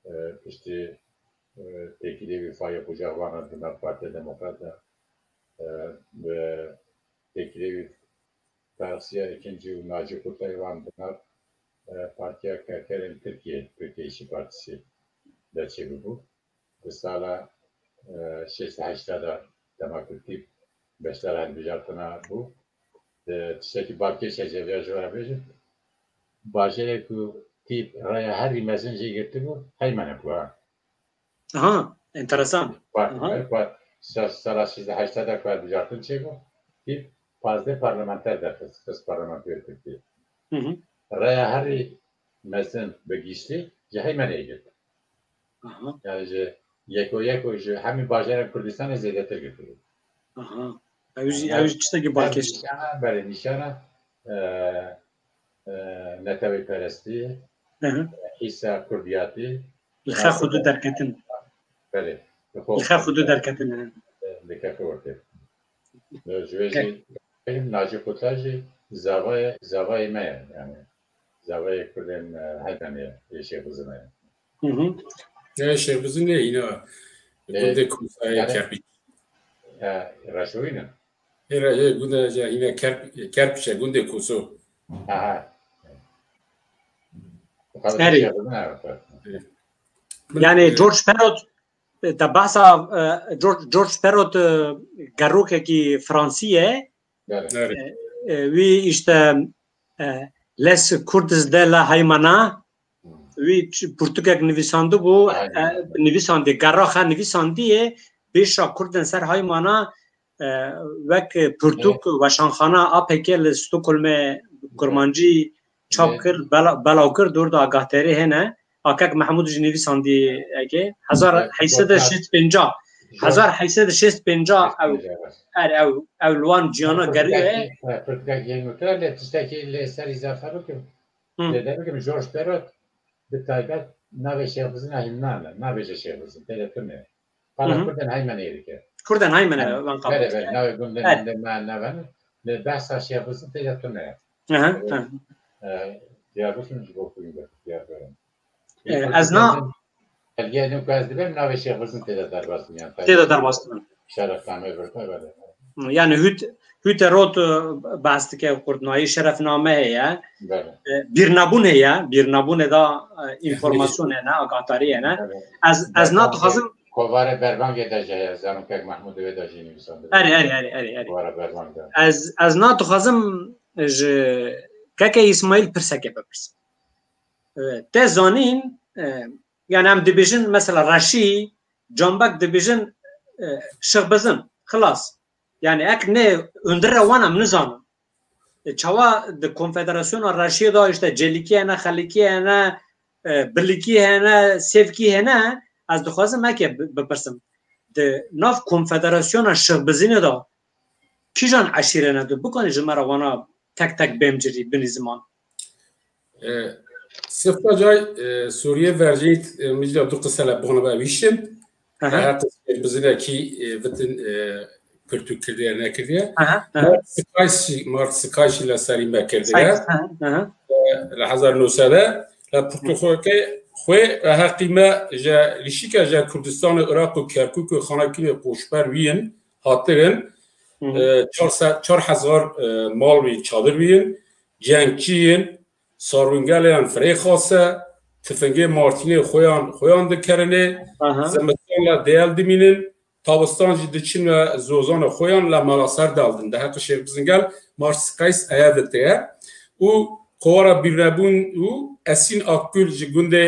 ئێ، پشتی، ئێ، تێکیلێوی فایە بوجاغوانە دنە پارتیە دموکراتە، ئێ، بە تێکیلێوی تارسیە ئەکینجی و ناجی قورتای وان دنە، ئێ، پارتیە کارکەرێن ترکیە، ترکیە ئیشی پارتیسی دەرچێ ببوو. دە ساڵە، ئێ، شەشتا هەشتادا دەمەکرد تیپ بەشدار هەلبژاردنە بوو. ئێ، تشتێکی باکێش هەجێ بێژ وە بێژن. باژێرێک و تیپ ڕێ هەری مەزن جێ گرتبوو، هەیمەنە بووە. ئەها، ئینتەرەسان. سەرا سیزدە هەشتادا کار بژارتن چێ بوو، تیپ پازدە پارلمانتەر دەرخست، خست پارلمانتەر ترکیە. ڕێ هەری مەزن بە گیشتی جە هەیمەنە گرت. یعنی، جە یەکۆ یەکۆ جە هەمی باژێرە کوردستان زێدەتر گرت. ئەوژی، ئەوژی چشتێکی باکێش. نیشانە، بەرێ نیشانە، ئێ، ئێ، نەتەوەی پەرستی، حیسا کوردیاتی، لخە خودو دەرکەتن. بەرێ. لخە خودو دەرکەتن. لکە خۆرتێ. جوێژی ناجی قوتاژی زاوای، زاوای مەیە، یعنی، زاوای کردن، ئێ، هەدەنێ، یە شێخ بزنە. یا شێخ بزنێ، ئینا گوندێ کوسایە یعنی، کەرپی. ئێ، ڕەشوینە. ئێرە، ئێ، گوندە، جا، ئینا کەرپ-، کەرپچە، گوندێ کوسۆ. ئاها. ئەری. یعنی، جورج پەرۆت، دە باسا، ئێ، جورج، جورج پەرۆت، ئێ، گەڕووکێکی فرانسیە، ئێ، ئێ، وی ئیشتە، ئێ، لەس کوردز دە لە هەیمەنا، وی چ-، پرتوکێک نویساندو بوو، ئێ، نویساندی، گەڕاخە نویساندیە، بیشا کوردن سەر هەیمەنا، ئێ، وەک پرتوک وەشانخانە ئاپێکێ لە ستوکلمێ کرمانجی چاپ کرد، بەلا-، بەلاو کرد، دور دا ئاگاهداری هێنە. ئاکەک مەحموود ژی نویساندی ئەگێ، هەزار هەشت سەد و شەست پەنجا، هەزار هەشت سەد و شەست پەنجا ئەو، ئەر ئەو، ئەو لوان جیانا گەروێ. پرتگاک یەنوترا لێ تشتێکی لێ سەر ئیزافە بکەم. لێ دەبکەم جورج پەرۆت بە تایبەت ناوێ شێخ بزن ئەهیمنانە، ناوێ جە شێخ بزن، تێدە تونێ. قالا کوردن هایمەنە ئێرکێ. کوردن هایمەنە، وان قابل. بەرێ، بەرێ، ناوێ گوندن، ئەر. لە ما ناوەن، لە باسا شێخ بزن تێدە تونێ. ئەها، ئەها. ئێ، دیابوسم جی بۆ کوین بەر، دیار بەرم. ئێ، ئەز نا- هەلگە نوکاس دبێم ناوێ شێخ بزن تێدە دەرباز نیان. تێدە دەرباز نیان. شەرەفنامەی بەرتا بەرێ. یعنی هوت، هوتە ڕۆت، ئێ، باس دکە قوردنایی شەرەفنامە هەیە. بەرێ. ئێ، بیرنەبوون هەیە، بیرنەبوون دا، ئێ، ئینفۆرماسیۆن هەیە، ئاگاهداری هەیە. بەرێ. ئەز، ئەز ناتوخوازم کۆوارە بەربانگێ دەژێ، زانم کەک مەحموود دەوێ دەژێ نویسان دەژێ. ئەرێ، ئەرێ، ئەرێ، ئەرێ، ئەرێ. کۆوارە بەربانگ دە. ئەز، ئەز ناتوخوازم ژ کەکە ئیسماعیل پرسەکێ بپرس. ئێ، تێ زانین، ئێ، یعنی ئەم دبیژن، مەسەلا، ڕەشی، جامبەک دبیژن، ئێ، شێخ بزن، خلاص. یعنی ئەک نێ ئوندرە وانم نزانم. ئێ، چاوا د کۆنفێدەراسیۆنا ڕەشیە دا ئیشتە جەلیکی هەنە، خەلیکی هەنە، ئێ، بلیکی هەنە، سێفکی هەنە، ئەز دخوازم ئەکێ ب-، بپرسم. د ناف کۆنفێدەراسیۆنا شێخ بزینە دا کیژان عەشیرەنە دو بکانی ژمارە وانا تەک تەک بێم جری بنی زمان. ئێ، سفتا جای، ئێ، سوریه ورجیت، ئێ، مجدا دو قسە لە بۆنە بە ویشتن. ئەها. ئەها قسە بزنە کی، ئێ، وتن، ئێ، پرتو کردیە نەکردیە. ئەها، ئەها. مارک سکایسی، مارک سکایسی لە سەری مەکردیە. ئەها، ئەها. ئێ، لە هەزار نۆ سەد لە پرتوخۆکە خوەی هەقیمە ژە ریشیکە ژە کوردستان و عراق و کەرکوک و خانەکین قوشپەر وین هاتگن. ئه، چار سە-، چار هەزار، ئه، ماڵ وین، چادر وین، جەنگچیین، ساروینگەلیان فرەی خاسە، تفنگێ مارتینێ خوەیان، خوەیان دکەرنێ، زمستان لە دەیەل دمینن، تاوستان جی دچن و زۆزان خوەیان لە مەڵاسەر داڵدن. دە هەق شێخ بزنگەل مارس قەیس ئەیە دتێ. و قوارە بیرنەبوون و ئەسین ئاکگول جی گوندێ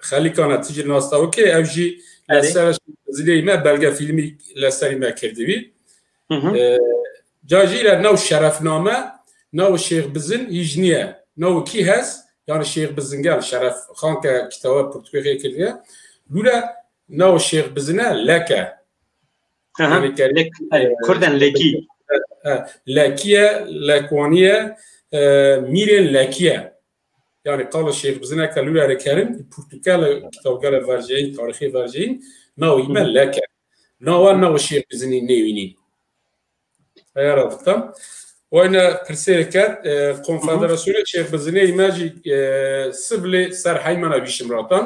خەلیکانە تجر ناستاوکێ، ئەو جی لە سەر زیدەی مە بەلگە فیلمی لە سەری مە کردوی. ئه، جا جی لە ناو شەرەفنامە، ناو شێخ بزن هیچ نییە. ناو کی هەس؟ یعنی شێخ بزنگەل شەرەف خان کە کتاوە پرتکوێ کردیە. لولە ناو شێخ بزنە لەکە. ئەها، یعنی کە لەک-، ئەرێ، کوردن لەکی. ئە، لەکیە، لەکوانیە، ئە، میرێن لەکیە. یعنی قاڵە شێخ بزنە کە لولە رێکەرن، پرتوکە لە کتابگەلە ڤەرژەین، تاریخی ڤەرژەین، ناو ئیمە لەکە. ناوان ناو شێخ بزنی نێوینی. ئەیە رابطە. وینە پرسێ کەت، ئە، کۆنفدراسیۆنە شێخ بزنی ئیمەجی، ئە، سڤلێ سەر هەیمەنە ویشم راتان.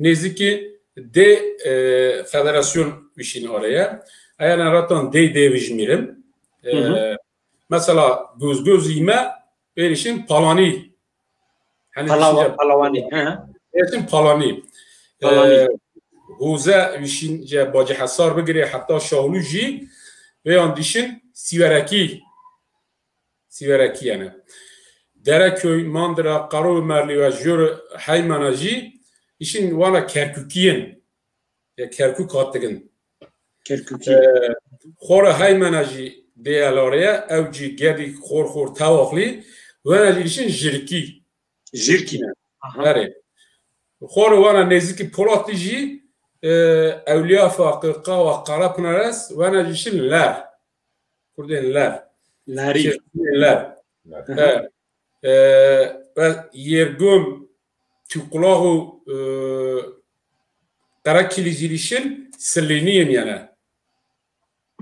نێزیکی دێ، ئە، فدراسیۆن ویشین ئارەیە. ئەیە نەراتان دێ دێ ویژمیرم. ئە، مەسەلا گۆز گۆز ئیمە وێریشین پاڵانی. هەنی پاڵاوانی، هە. وێریشین پاڵانی. پاڵانی. ئە، هوزە ویشین جە باجە حەسار بگرێ حتا شاولو جی وێیان دیشین سیوەرەکی. سیوەرەکیەنە. دەرەکۆی، ماندرا، قەڕۆ، مەرلیوە، ژۆر، هەیمەنە ژی ئیشین وانە کەرکوکیین. یا کەرکوک هاتگن. کەرکوکی. ئە، خۆرە هەیمەنە ژی دێ ئەلارەیە، ئەو جی گەدی خۆر خۆر تاوەخلی، وەنە ژی ئیشین ژرکی. ژیرکینە. ئەها. ئەرێ. خۆرە وانە نێزیکی پۆڵاتی ژی، ئە، ئەولیا فاققا و قەڕە پنەرەس، وانە ژیشن لەر. کوردێن لەر. لاری. شێخین لەر. ئە، ئە، و یێرگۆم توقڵاغ و، ئە، قەرە کلیزیریشن سلێنیین یانە.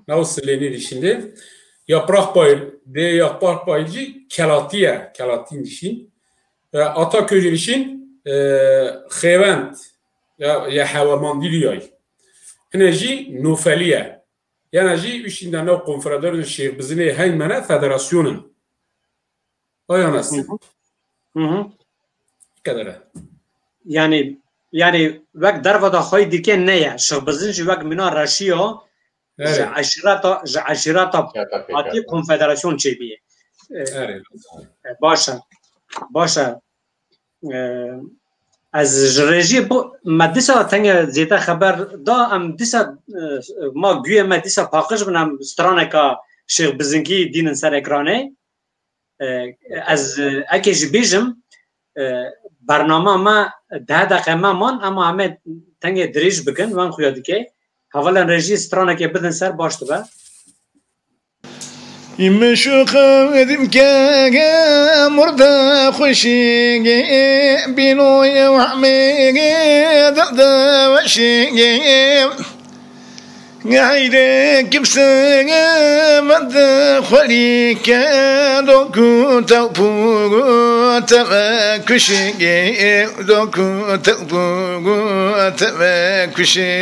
ناو سلێنی دیشین دێ. یاپراق پایل، دێ یاپراق پایلجی کەلاتیە، کەلاتی دیشین. ئە، ئاتا کۆجلیشین، ئە، خێوەند، یا، یا هەوەماندیلیای. هنێ ژی نوفەلیە. یانە ژی ویشین دە ناو قۆنفرادۆر شێخ بزنێ هەیمەنە فدراسیۆنن. ئایان هەستی. قەدەرە. یعنی، یعنی وەک دەرڤەدا خوەی دیکێ نەیە. شێخ بزن ژی وەک منا رەشیۆ، ئەرێ. ژە عەشیرەتا، ژە عەشیرەتا پاتی کۆنفدراسیۆن چێ بیە. ئە، ئەرێ. ئە، باشە. باشە. ئە، ئەز ژ رێژی بۆ مە دیسا تەنگە زێتە خەبەر دا ئەم دیسا، ئە، ما گوێ مە دیسا پاقش بنەم سترانێکا شێخ بزنگی دینن سەر ئەکرانێ. ئە، ئەز ئەکێ ژ بیژم، ئە، بەرنامە مە دە دەقە مە مان، ئەما ئەمە تەنگێ درێژ بکن، وان خویا دکێ. هەوەلەن رێژی سترانێکێ بدن سەر باش دبە. مشوخ دمکه مرده خوشیگی بینوی وحمیگی دلده وشیگی. غیره کمسه مد خوری که دوکو توپو تبه کشیگی، دوکو توپو تبه کشی.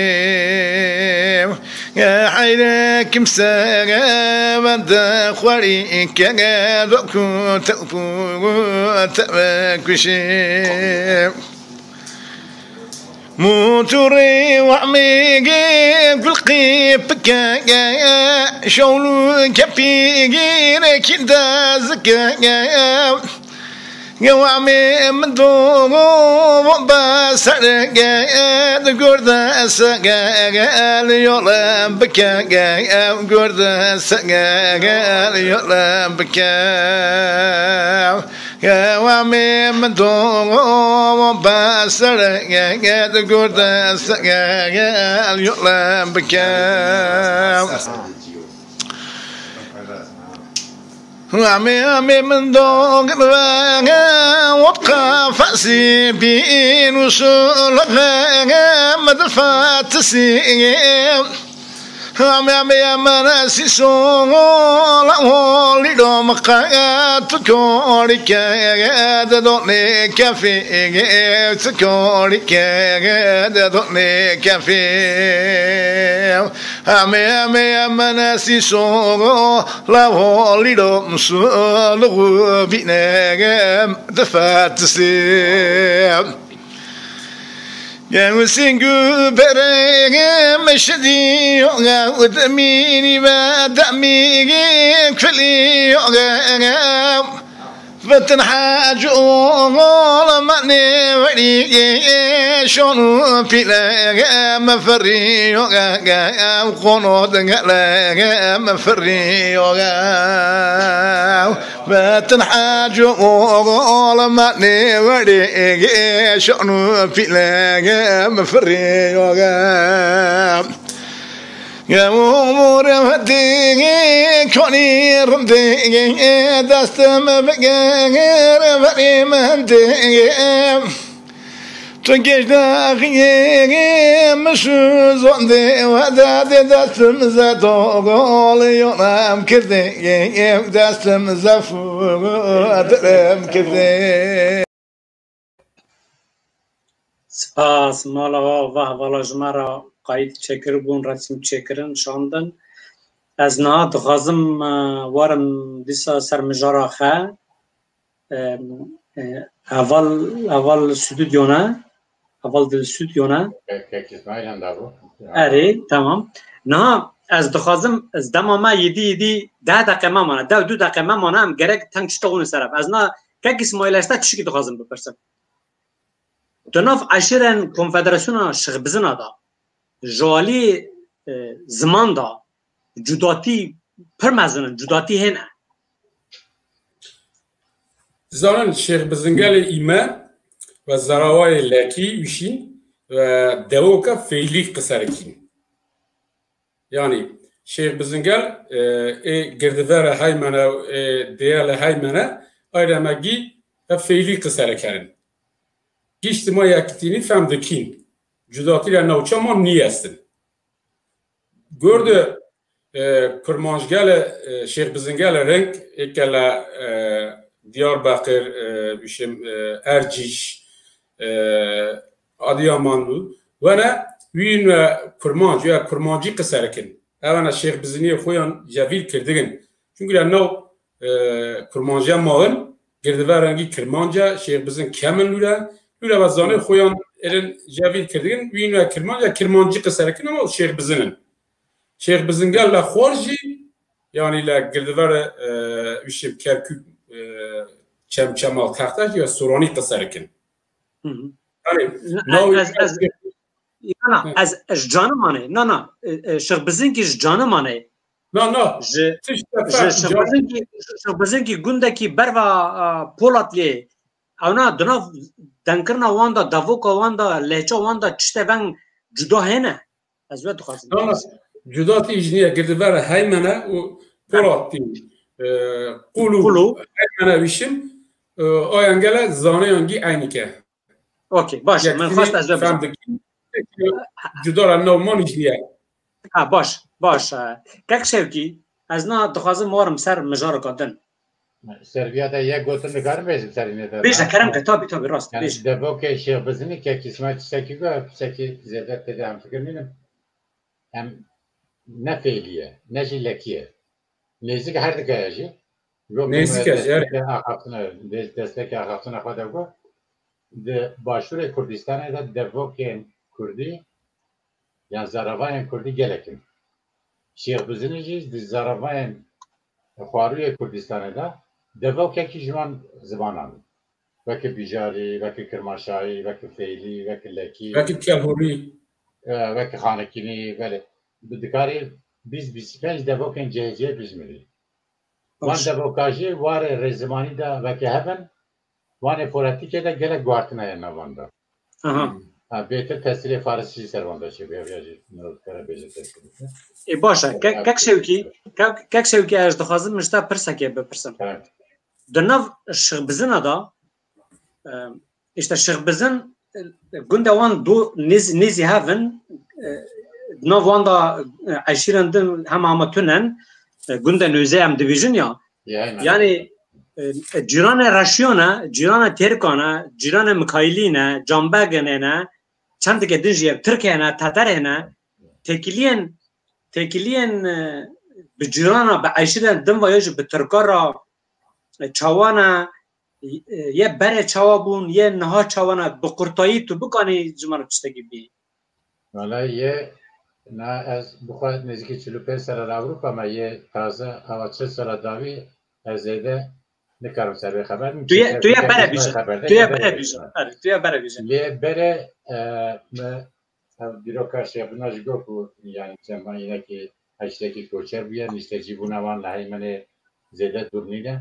حیرە کمسەگە بەندە خوەری کەگە دۆکو تەپو تەپە کوشی. موتوڕی وەعمیگی گولقی پکەگە شەوڵ و کەپیگی رێکی دەزگەگە. گەوامی من دۆ بە سەرگە گۆردە سەگە یۆڵ بکە گۆردە سەگە یۆڵ بکە. گەوامی من دۆ بە سەرگە گۆردە سەگە یۆڵ بکە. عمي، عمي من دوق بغا وبقى فاسي بين وصول غا مدفع تسي. همه همه من سیسو لولی دو مقایت کوری که دونی کفی کوری که دونی کفی همه همه من سیسو لولی دو مسلو بینه دفت سی گوسین گو بره مشدی یوگا و دمینی و دمی کلی یوگا و تنها جوال منی وری شون پیله مفری یوگا و خونو دنگله مفری یوگا و تنها جوال منی وری شون پیله مفری یوگا گمور هدی کنی رندی دستم بگر وری من دی تو گشت داخی مسو زنده و داد دستم زد و گل یونم کرده دستم زفو درم کرده. سپاس ماڵەوە و هەواڵە ژمارە قایت چێکر بوون ڕەسم چێکردن شاندن. ئەز نها دخوازم وەرم دیسا سەر مژارە خە هەواڵ هەواڵ سودودیۆنە هەواڵ دل سودیۆنە. ئەرێ تەمام. نها ئەز دخوازم ئەز دەما ما یدی یدی ده دەقە مەمانە دە دو دەقە مەمانە ئەم گەرەک تەنگ شتە ونە سەرف ئەز نا کەک ئیسماعیل ئەستا چشکی دخوازم بپرسم. دە ناف عەشیرەن کۆنفێدەراسیۆنا شێخ بزنە دا ژوالی زمان دا جوداتی پر مەزنن جوداتی هێنە. زانن شێخ بزنگەلێ ئیمە و زەراوایێ لەکی ویشین و دەوەوکە فەیلی قسەرکین. یانی شێخ بزنگەل ئێ گردڤەرە هایمەنە ئێ دێەلە هایمەنە ئایرەمەگی هە فەیلی قسەرەکەرن. گیشت ما یەکتینی فەم دکین جوداتی لە ناوچە ما نیەستن. گۆردە کرمانجگەلە شێخ بزنگەلە رنگ ئێکەلە دیاربەقر بشم ئەرجیش ئادیامان بو وەنە وین و کرمانج یا کرمانجی قسەرکن ئەوەنە شێخ بزنی خۆیان جەویر کردگن چونگرە ناو کرمانجە ماون گردڤە رەنگی کرمانجە شێخ بزن کەمن لورە لورە بە زانێ خۆیان ئێرن جەویر کردگن وین و کرمانجە کرمانجی قسەرکن ئەمە شێخ بزنن شێخ بزنگەل لە خوەر ژی یانی لە گردڤەر وشێ کەرکوک چەمچەماڵ تەختەش یا سۆرانی قسەرکن. ئەز جانمانێ نا نا شێخ بزنگی ژ جانمانێ نا نا شێخ بزنگی گوندەکی بەرڤە پۆڵات لێ ئەونا دناو دەنگکردنا واندا دەڤۆکە واندا لەهچە واندا چشتە ڤەنگ جودا هێنە. ئەز وە دخوازم جوداتی ژنیە گردڤەرە هایمەنە و پۆڵاتی قول و هایمەنە ویشم ئایانگەلە زانەیانگی عینیکە. ئۆکەی باشە من خواست ئەز وە بزانم. جودارە ناو مانی ژنیە. ها باش باش. کەک شێوکی ئەز نا دخوازم وەرم سەر مژارەکە دن. سەربیادا یەک گۆتن دکارم بێژم سەرینێدا. بێژە کەرەم کە تابی تابی ڕاست بێژە. دەبۆ کە شێخ بزنی کە کیسمای تشتێکی گوە پچەکی زێدە تێدا ئەم فکر نینم. ئەم نە فەیلیە نەژی لەکیە نێزیک هەردکایەژی. نێزیکە ژەر. ئاخافتنە دەستێکی ئاخافتنە خۆ دەگوە. باشوورێ کوردستانێدا دەڤۆکێن کوردی یان زەرەڤایێن کوردی گەلەکن. شێخ بزنیژی زەرەڤایێن خوارویە کوردستانێدا دەڤۆکێکی ژوان زمانان وەک بیژاری وەک کرماشایی وەک فەیلی وەک لەکی وەک کەلهوری وەک خانەکینی بەێ بدکاری بیست بیست پەنج دەڤۆکێن جێجێ بژمری. وان دەڤۆکاژی وارێ ڕێزمانیدا وەک هەبن وانێ فۆرەتیکێدا گەلە گواردنەیە ناواندا. ئەها. بێتر تەسیرێ فارسی سەروان دەچێ بێ بێژێ مرۆڤ کەرە بێژێ تەسیر. ئێ باشە کەک شەوکی کەک شەوکی ئەژ دخوازم مشتا پرسەکێ بپرسم. دە ناو شێخ بزنەدا ئێشتە شێخ بزن گوندە وان دو نێزی هەڤن ناو واندا ئەشیرەن دن هەمامە تونەن گوندە نوێزەی ئەم دبیژن یا یعنی جیرانە رەشیۆنە، جیرانە تێرکانە، جیرانە مکایلینە، جامبەگەنێنە، چەندگە دنژیە ترکێنە، تەتەرێنە، تێکیلیەن تێکیلیەن بە جیرانە بە ئەشیرەن دن وایە ژ بە ترکا را چاوانە یە بەرێ چاوا بوون یە نها چاوانە بە قورتایی تو بکانی جمانە چشتەکی بی. وەڵا یە نا ئەز بخوا نزیکی چل و پەنج سەرە لە ئەوروپا مە یە تازە ئەوە چل سەرە داوی ئەز زێدە نکارم سەر بێ خەبەر تو یە بەرە بیژە تو یە بەرە بیژە تو یە بەرە بیژە لێ بەرە ئەو دیرۆکە شێخ بناژ گۆک و یان چەمانینەکی هەشتێکی کۆچەر بووە نیشتەجی بوونەوان لە هەیمەێ زێدە دوور نینە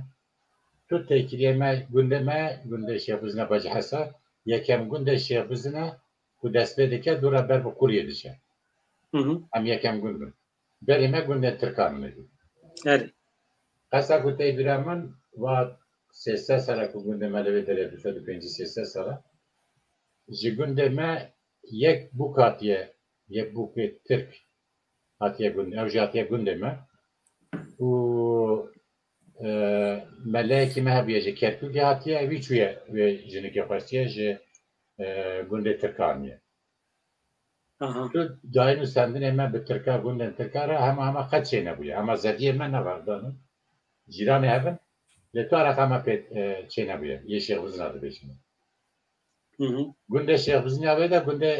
تو تێکریێمە گوندەمە گوندە شێخ بزنە بەج حەسە یەکەم گوندە شێخ بزنە و دەست پێ دەکە دوورە بەر بە قوریە دچە ئەم یەکەم گوند بن بەرێمە گوندە ترکان نەبی قەسا گوتەی برا من وا سێسە سەرە کو گوندەمە لەوێ دەرێ دو سەد و پەنجی سێسە سەرە ژ گوندەمە یەک بووک هاتیە یەک بووکێ ترک هاتیە گوند ئەو ژاتیە گوندەمە و مەلەیەکی مە هەبیە ژە کەرکووکی هاتیە ئەوی چویە وێ ژنێکی خوەستیە ژە گوندێ ترکانیە داین و سەندنێ مە بە ترکا گوندن ترکارە هەمە هەمە قەت چێ نەبووە ئەمە زەدیە مە نەواردانم جیرانێ هەبن لە تو عراق ئەمە پێ چێ نەبووە یە شێخ بزنا دەبێژن گوندێ شێخ بزنیا بێدا گوندێ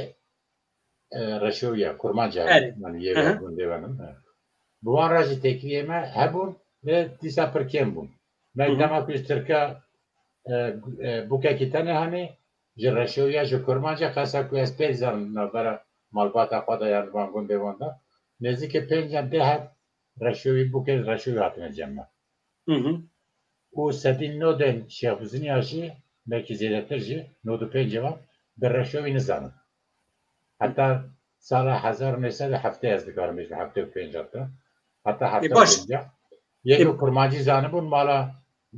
رەشۆیە کورمانجا گوندێوانم بوان ڕژی تێکریێمە هەبوون لە دیسا پرکێن بوون نای دەما پیش ترکە بووکێکی تەنە هەنێ ژە رەشۆیە ژە کورمانجا قەسا کو ئەس پێ زان ناوبەرە ماڵباتە خۆدا یان بوان گوندێواندا نێزیکە پێنج یان دە هەت رەشۆی بووکێ رەشۆی هاتنە جەمە و سەدی نۆدەن شێخ بزنیا ژی بەلکی زێدەتر ژی نۆد و پەنجەوە بە رەشەوی نزانم هەتا ساڵە هەزار و نۆ سەد و هەفتە ئەز دکارم بێژم هەفتە و پەنج هەتا هەتا هەفتە و پەنج یەک و کورمانجی زانبوون ماڵە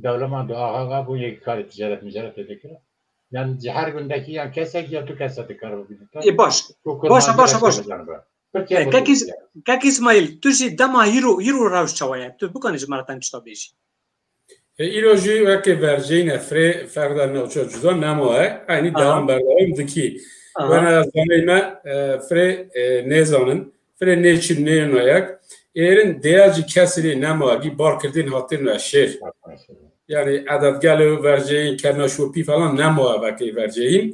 دەولەمان دو ئاغاغا بوو یەک کاری تجارەت مجارەت دەکرد یان جی هەر گوندەکی یان کەسێک یا تو کەسە دکار بگیرێت باش باشە باشە باشە کەک ئیسماعیل تو ژی دەما هیرو هیرو ڕەوش چەوەیە تو بکەنی ژمارەتان چتا بێژی ئیرۆ ژی وەکێ ڤەرژەینە فرێ فەردا نەوچە جودا نەماە ئەنی داوام بەردەوام دکی وەنە زانەی مە فرێ نێزانن فرێ نێچین نێنۆیەک ئێرن دەیاجی کەسری نەماگی بارکردین هاتین و شێر یعنی عددگەل و ڤەرژەین کەرنە شوپی فەڵان نەماە وەکێ ڤەرژەین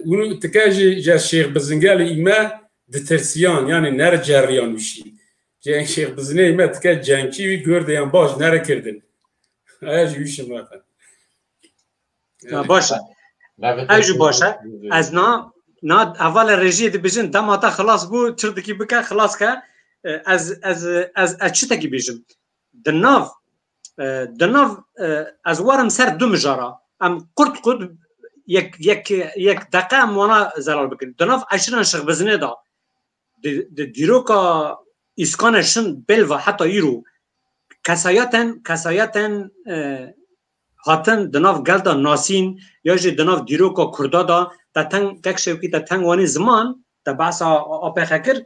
ونو تکاژی جە شێخ بزنگەل ئیمە دترسیان یعنی نەر جەریان وشی جەنگ شێخ بزنێ ئیمە تکە جەنگی وی گوردەیان باش نەرە کردن ئەژ ویشم وەتە باشە ئەژ باشە ئەز نا نا ئەوە لە ڕێژیە دبژن دەماتە خلاص بوو چردکی بکە خلاص کە ئەز ئەز ئەز ئە چتەکی بێژم دناو دناو ئەز وەرم سەر دو مژارە ئەم قورت قود یەک یەک یەک دەقە ئەم وانە زەرەر بکرد دناو ئەشران شێخ بزنێدا د دیرۆکا ئیسکانە شن بێلڤە حەتا ئیرو کەسایەتەن کەسایەتەن هاتن دناو گەلدا ناسین یا ژی دناو دیرۆکا کوردادا دە تەنگ گەک شێوکی دە تەنگ وانی زمان دە بەسا ئاپێخە کرد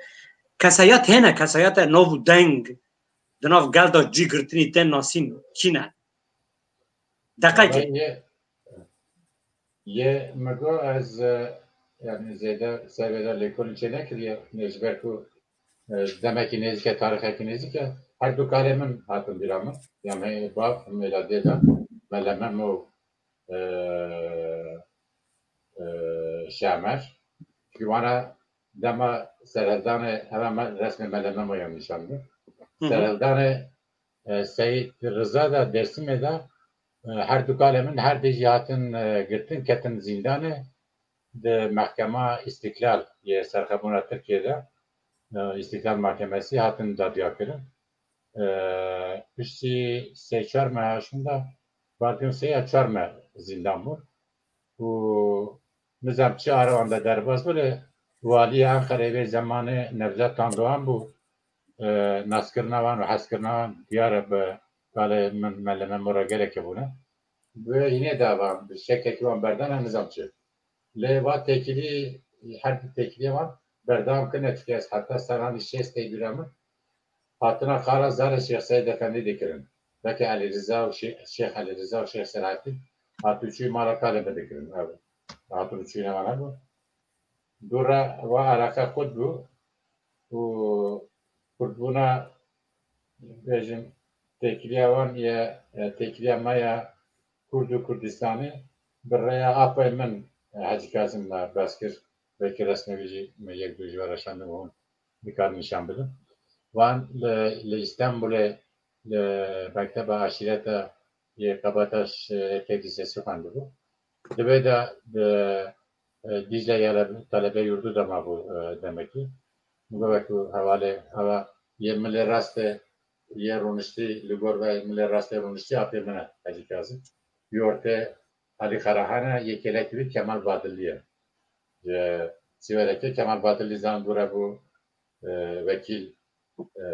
کەسایەت هێنە کەسایەتە ناو دەنگ دناو گەلدا جی گرتنی دێ ناسین کینە دەقەکی یە مگۆ ئەز یعنی زێدە سەرێدا لێکۆلین چێ نەکردیە نێژبەرکو دەمەکی نێزیکە تاریخەکی نێزیکە هەردوو کارێ من هاتم بیرامە یامە باب مێلادێدا مەلەمەم و شامەر وانە دەمە سەرهەلدانە ئەمە رەسمێ مەلەمەمە یان نیشان سەرهەلدانە سەید رزادا دەرسمێدا هەردووکالێ من هەر دژی هاتن گرتن کەتن زیندانێ د مەحکەما ئیستیکلال یە سەرخەبوونا ترکێدا ئیستیکلال ماکەمەسی هاتن دادیا کردن پشتی سێ چوار مە هاشمدا بارکن سێ یا چوار مە زیندان بوون و نزام چی ئارەوان دە دەرباز بێ والی ئەنقەرە ئەوێ زەمانێ نەڤزات تان دوان بوو ناسکردنەوان و حەزکردنەوان دیارە بە کاڵێ من مەلەمە مڕەگەرێکە بوونە بێ هینێ داوان شەکێکی وان بەردەنە نزام چێت لێ وا تێکیلی هەر تێکیلیەوان بەردەوام کردنە، چکە ئەس حەتا سەرانی شێستەی دویرە من هاتنە قاڵە زارە شێخ سەید ئەفەندی دکرن، بەکە عەلی رزا و شێ-، شێخ عەلی رزا و شێخ سەلاحەدین هاتوچوی ماڵە کالێ بدکرن. ئەو هاتوچوی نەوانە بوو. دوڕە و عەلاقە خود بوو و کوردبوونە، بێژم، تێکریاوان یە، تێکریا مەیە کورد و کوردستانی بڕێە ئاپای من، حەجی کازم مە باس کرد، بەلکە رەسمە بیژی مە یەک دوو جوارە شان نمون بکار نیشان بدم. وان لە، لە ئیستانبولێ لە مەکتەبە عشیرەتە یە قەباتەش تێکریسە سخن ببو. دبێدا دیجلە یە لە تەلەبە یوردو دەما بوو، دەمەکی. مگە وەکو هەواڵێ هەوا یە ملێ راستێ، یە رونشتی لە گۆر وە ملێ راستێ رونشتی ئاپێ منە حەجی کازم. یۆرتێ عەلی خەراهانە یەکێلەکی بی کەمال بادلیە. یە سیوەرەکە کەمال بادلی زان دوورە بوو، ئە، وەکیل، ئە،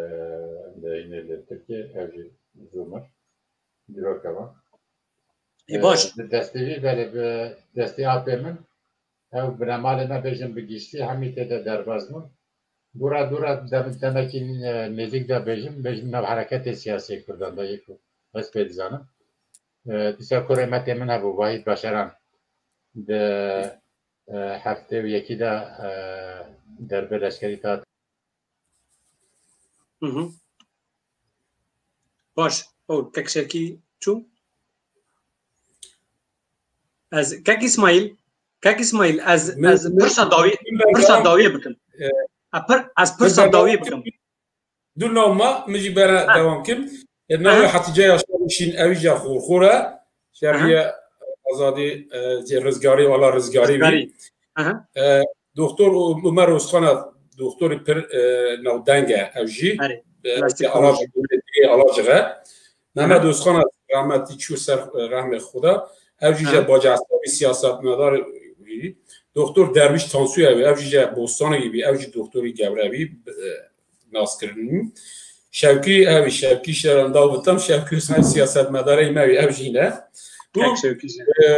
لە ئینێ لە ترکیە، ئەوژی زومر دیرۆکەوە. ئی باش. ئە، دەستی بەێ، دەستی ئاپێ من، ئەو بنەماڵێ مە بێژم بگیشتی، هەمی تێدە دەرباز بوون. دوورا، دوورا دەم-، دەمەکی، ئە، نزیکدا بێژم، بێژم ناو حرەکەتێ سیاسی کوردان دا یەکو بەس پێ دزانم. ئە، دیسا کورێ مەتێ من هەبوو، واحید بەشەران. دە، ئە، هەفتێ و یەکیدا، ئە، دەربە لەشکەری تا مهم. باش، ئەو کەک شێکی چوو؟ ئەز، کەک ئیسماعیل، کەک ئیسماعیل، ئەز، من، ئەز من، پرسە داوی، من پرسە بەردەوام، داوی بکەم. ئە، ئە، پر-، ئەز من پرسە بەردەوام داوی بکەم. دوو ناو ما، من جی بەرە ها. داوام کەم. ئە، ناوی ئەها. حەتیجە یاشار شین، ئەوی جا خورخورە. ئەها. شەریە ئازادی، ئە، جێ ڕزگاری، وەڵا ڕزگاری بی. ڕزگاری. ئەها. ئە، دکتۆر ئو-، عومەر ئۆسخانە، دکتۆری پر، ئە، ناودەنگە، ئەو ژی، ئەرێ. ئە، کلاسیک ئەڵاج، خۆشی. ئەڵاجغە. مەمەد ئەها. ئۆسخانە ڕەحمەتی چوو سەر، ئە، ڕەحمێ خودا. ئەو ژی ئەها. جە باجە عەسکەری سیاسەتمەدار بی. دکتۆر دەرویش تانسوی ئەوی، ئەو ژی جە بۆستانێ بی، ئەو ژی دکتۆری گەورە بی، ئە، ناسکردنی. شەوکی، ئەوی شەوکی شەرەندا وتم، شەوکی سیاسەتمەدارەی مەوی، ئەو ژینە. بو، کاک شەوکی ژە. ئە،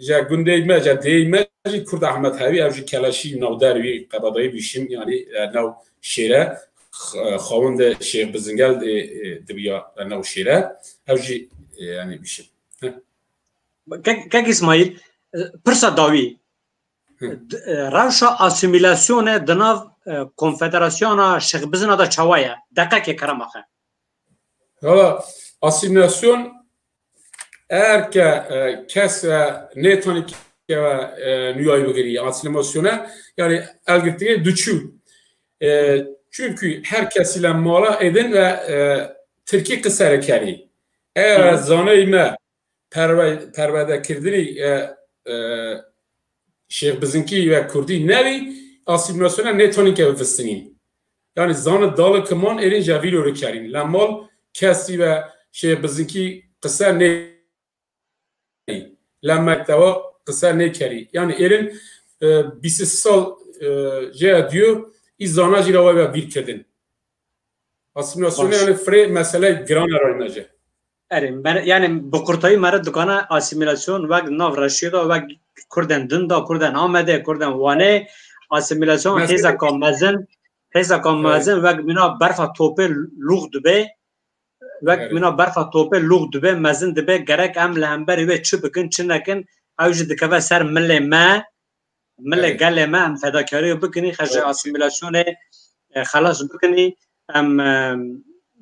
جە گوندەی مە، جە دێی مە، جی کورد ئەحمەد هەوی، ئەو ژی کەلەشی ناودار وی، قەبەدەی بیشیم، یعنی، ئە، ناو شێرە، خ-، خاوند شێخ بزنگەل، ئە، ئە، دبیا ناو شێرە، ئەو ژی، ئە، یعنی بیشیم. هە. کاک، کاک ئیسماعیل، ئە، پرسە داوی. هه. د-، ئە، رەوشە ئاسیمیلاسیۆنێ دناو، ئە، کۆنفێدەراسیۆنە شێخ بزنە دا چەوەیە؟ دەقەکێ کەرەمەخە. Valla asimilasyon eğer ki, e, kes, e, nêtanî ke, e, nuyayî bigirî asimilasyona, yani elgirtî duçû. E, çünkü her kes ile mala edin ve, e, tirkî qisere kerî. Eğer zaney me perwe-, perwerdekirdiği, e, e, Şêx Bizinkî ve Kurdî nevî, asîmîlasyona nêtonî ke bifistinî. Yanî zanî dali kiman êrîn je vîlo rê kerîn. Lemal kesî ve Şêx Bizinkî qise nê-, lem mektewa qise nêkerî. Yanî êrîn, e, bîst sal, e, jê diyo, î zana jî ra ve vîr kirdin. Asîmîlasyonê yanî firê mesele giran erayme je. Erê, yanî bi qurtayî mere dikana asîmîlasyon wek nav reşîyo da, wek kurdên din da, kurdên Amedê, kurdên Wanê, asîmîlasyon hêzeka mezin, hêzeka mezin wek mîna berfa topê lûx dibê, wek mîna berfa topê lûx dibê, mezin dibê, gerek em li hemberî wê çi bikin, çi nekin, ew jî dikeve ser milê me, milê gelê me, em fedakarî bikinî, xercê asîmîlasyonê, e, xelas bikinî, em, e,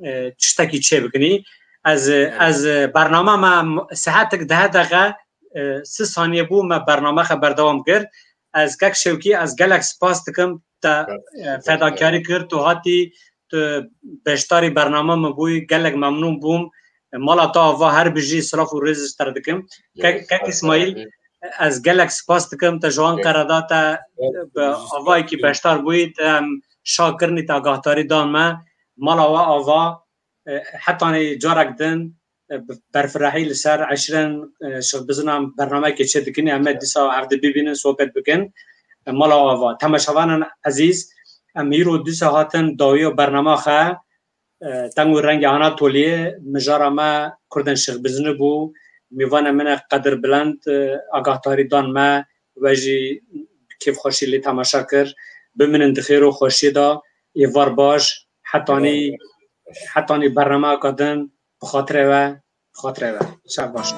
e, tiştekî çê bikinî. Ez, ez, e, bernama me, m-, saetek deh deqe, e, si saniye bû, me bername xe berdewam kir. Ez kek Şewkî, ez gelek spas dikim, te, e, fedakarî kir, tu hatî, tu beşdarî bernama mi bûyî, gelek memnûn bûm. Mala te ava her bijî, silav û rêz ji te re dikim. Kek, kek Îsmaîl, ez gelek spas dikim, te ji Anqara da, te bi avayekî beşdar bûyî, te em şa kirinî, te agahdarî dan me. Mala we ava, e, hetanî carek din, e, bi berfirehî li ser eşîrên, e, Şêx Bizina bernameyekê çê dikinî, em ê dîsa hevdi bibînin, sohbet bikin. E, mala we ava. Temaşevanên ezîz, em hîro dîsa hatin dawiya bernama xe. E, Deng û Rengê Anatoliyê, mijara me kurdên Şêx Bizinî bû. Mîvanê min ê qedirbilend, e, agahdarî dan me, we jî kêfxweşî lê temaşe kir. بمنن دخێر و خوەشیێدا. ئێوار باش. حەتانی حەتانی بەرنامەکە دن. بخاطرەوە. بخاطرەوە. شەو باش.